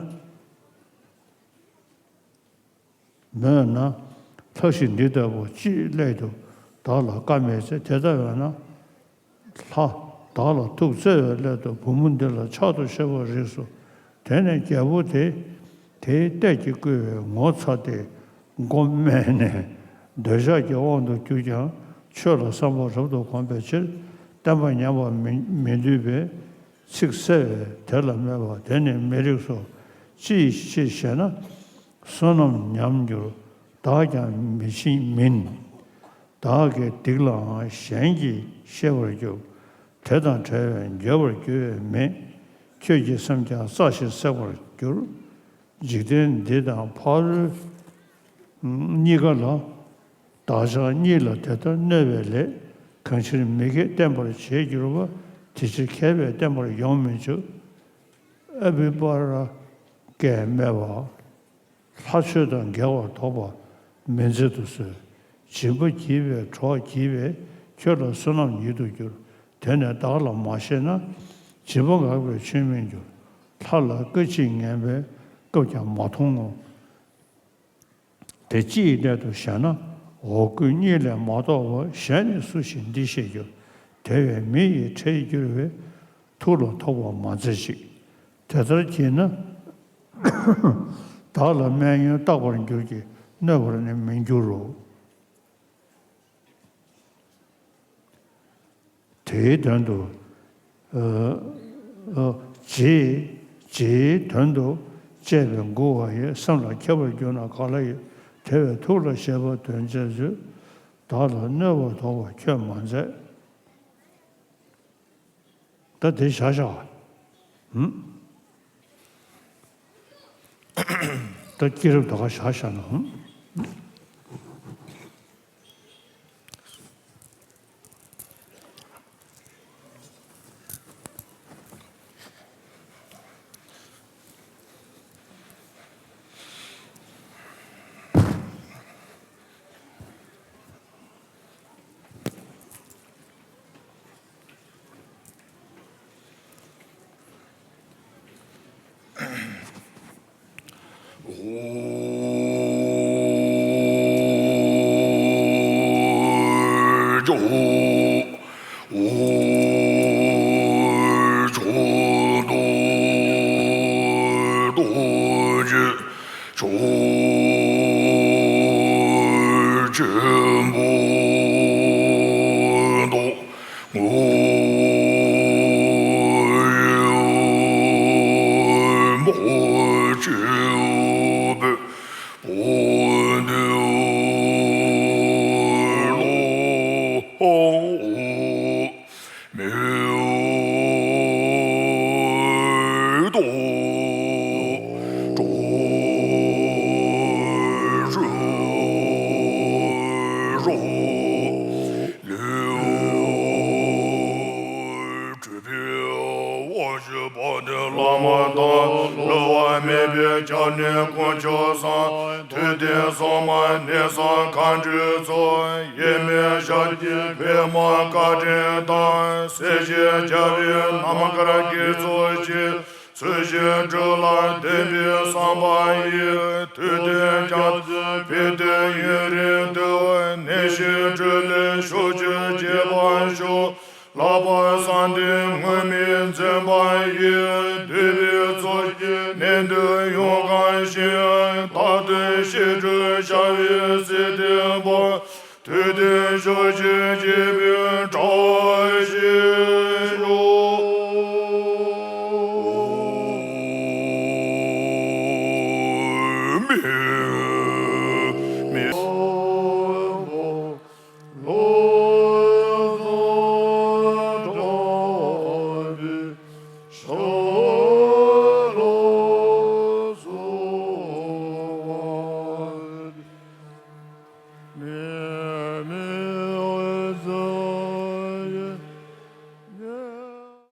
མོས་ན། ལྷ་ཞིག་འདི་ལྟ་བུ་ཅིའི་སླད་དུ་བདག་ལ་བཀའ་མེད་ཚེ། དེ་ལྟ་བས་ན་ལྷ་བདག་ལ་ཐུགས་བརྩེ་བའི་སླད་དུ་བུ་མོ་འདི་ལ་ཕྱག་ཏུ་བཤེར་བར་རིགས་སོ། དེ་ནས་རྒྱལ་པོ་དེ་དེའི་ལྟས་ཀྱིས་བསྐུལ་བས་ངོ་ཚ་སྟེ་མགོ་སྨད་ནས། འདོད་ཆགས་ཀྱི་དབང་དུ་གྱུར་ཀྱང་ཆོས་ལ་བསམ་པ་རབ་ཏུ་གོམས་པའི་ཕྱིར། བསྟན་པ་ཉམས་པར་མི་མི་འདོད་པས། ཚིག་གསལ་བས་དེ་ལ་སྨྲས་པ། དེ་ནི་མི་རིགས་སོ། ཅི་ཡི་ཕྱིར་ཞེ་ན། བསོད་ནམས་ཉམས་འགྱུར་བདག་ཀྱང་མི་ཤེས་མིན། བདག་གི་སྡིག་ལའང་གཞན་གྱིས་ཤེས་པར་འགྱུར། དེ་དང་བྲལ་བས་འགྱོད་པར་འགྱུར་བའི་མེ། ཁྱོད་ཀྱི་སེམས་ཀྱང་རྩྭ་ཞིག་བསྲེག་པར་འགྱུར། འཇིག་རྟེན་འདི་དང་ཕ་རོལ་གཉིས་ཀ་ལ། བདག་ཅག་གཉིས་ལ་དེ་ལྟར་གནོད་པའི་ལས། གང་ཕྱིར་མི་དགེ་བསྟན་པར་བྱེད་འགྱུར་བ། དེ་ཕྱིར་མཁས་པས་བསྟན་པར་ཡོང་མི་བྱུང་། ཨ་བི་པ་ར་ཀས་སྨྲས་པ། ལྷ་ཆོས་དང་འགལ་བར་དོགས་པ་མི་མཛད་དུ་གསོལ། སྦྱིན་པ་བགྱིས་པས་གྲོགས་བགྱིས་པས། ཁྱོད་ལ་བསོད་ནམས་ཉིད་དུ་འགྱུར། དེ་ནས་བདག་ལ་མ་ཤེས་ན། སྦྱིན་པ་འགགས་པས་ཆོས་མི་འགྱུར། ལྷ་ལ་སྐད་ཅིག་ཉན་པས་སྐབས་ཀྱང་མ་མཐོང་ངོ་། དེ་ཅི་ཡི་སླད་དུ་ཞེ་ན། འོ་སྐོལ་གཉིས་ལས་མ་གཏོགས་པ་གཞན་ནི་སུ་ཞིག་འདི་ཤེས་འགྱུར། དེ་བས་མི་ཡི་ཁྲེལ་གྱུར་པས། ཐུགས་ལ་ཐོགས་པ་མ་མཛད་ཅིག། དེ་ལྟར་བགྱིས་ན། བདག་ལ་སྨན་ཡོན་བརྟག་པར་འགྱུར་གྱི། གནོད་པར་ནི་མི་འགྱུར་རོ། དེའི་དོན་དུ། ཨ། ཨ། རྗེས། རྗེའི་དོན་དུ་དཔྱད་པས་མགུ་བ་ཡི། སེམས་ལ་མཁས་པར་གྱུར་ན་ག་ལ་ཡོད། དེ་བས་ཐུགས་ལ་བཞེད་པ་དོན་བྱེད་ཚུལ། བདག་ལ་གནོད་པར་དོགས་པ་ཁྱོད་མ་མཛད། ད་དེ་བཞག་བཞག། ཧུམ། ད་སྐྱེས་རབས་ད་ག་བཞག་བཞག་ན་ཧུམ། ཆོས་ཆེན་པོ་མཐོང་ངོ་། ཡུམ་མ་བྱེད་པའི་བར་དུ་ལོ། མི་དང་གྲོགས་རུ་རོ། ལུས་འཁྲུལ་པའི་དབང་གིས་བར་དུ་ལམ་དང་བསླུ་བ་མེད་པའི་སྐྱབས་གནས་དཀོན་མཆོག་གསུམ། ཐུབ་བསྟན་སྲུང་མ་གནས་གསུམ་མཁའ་འགྲོའི་ཚོགས། ཡེ་མེད་ཞབས་ཀྱི་པདྨ་བཀའ་དྲིན་དང་། སྲས་བཅས་རྒྱལ་བའི་རྣམ་དཀར་དགེ་ཚོགས་ཀྱིས། ཆོས་བཞིན་སྒྲུབ་ལ་བརྟེན་པའི་བསམ་པ་ཡིས། དུས་མཐའི་སྐྱབས་འཛིན་ཕན་བདེའི་ཡུན་རིང་དུ། ནད་གཞི་འཁྲུགས་ལས་ཕྱོགས་བཅུར་རྒྱས་པར་ཤོག། ལྷག་པར་བསམ་གཏན་སྔོན་མའི་འཛིན་པ་ཡིས། འདུས་པའི་ཚོགས་ཀྱི་ནད་དུ་ཡོངས་གང་ཞིང་། རྟག་ཏུ་ཞི་ཁྲོའི་ཤ་བའི་ཟིལ་གཏིང་པ། དུས་མཐའི་ཕྱོགས་བཅུར་རྒྱས་པའི་དྲག་ཤུལ།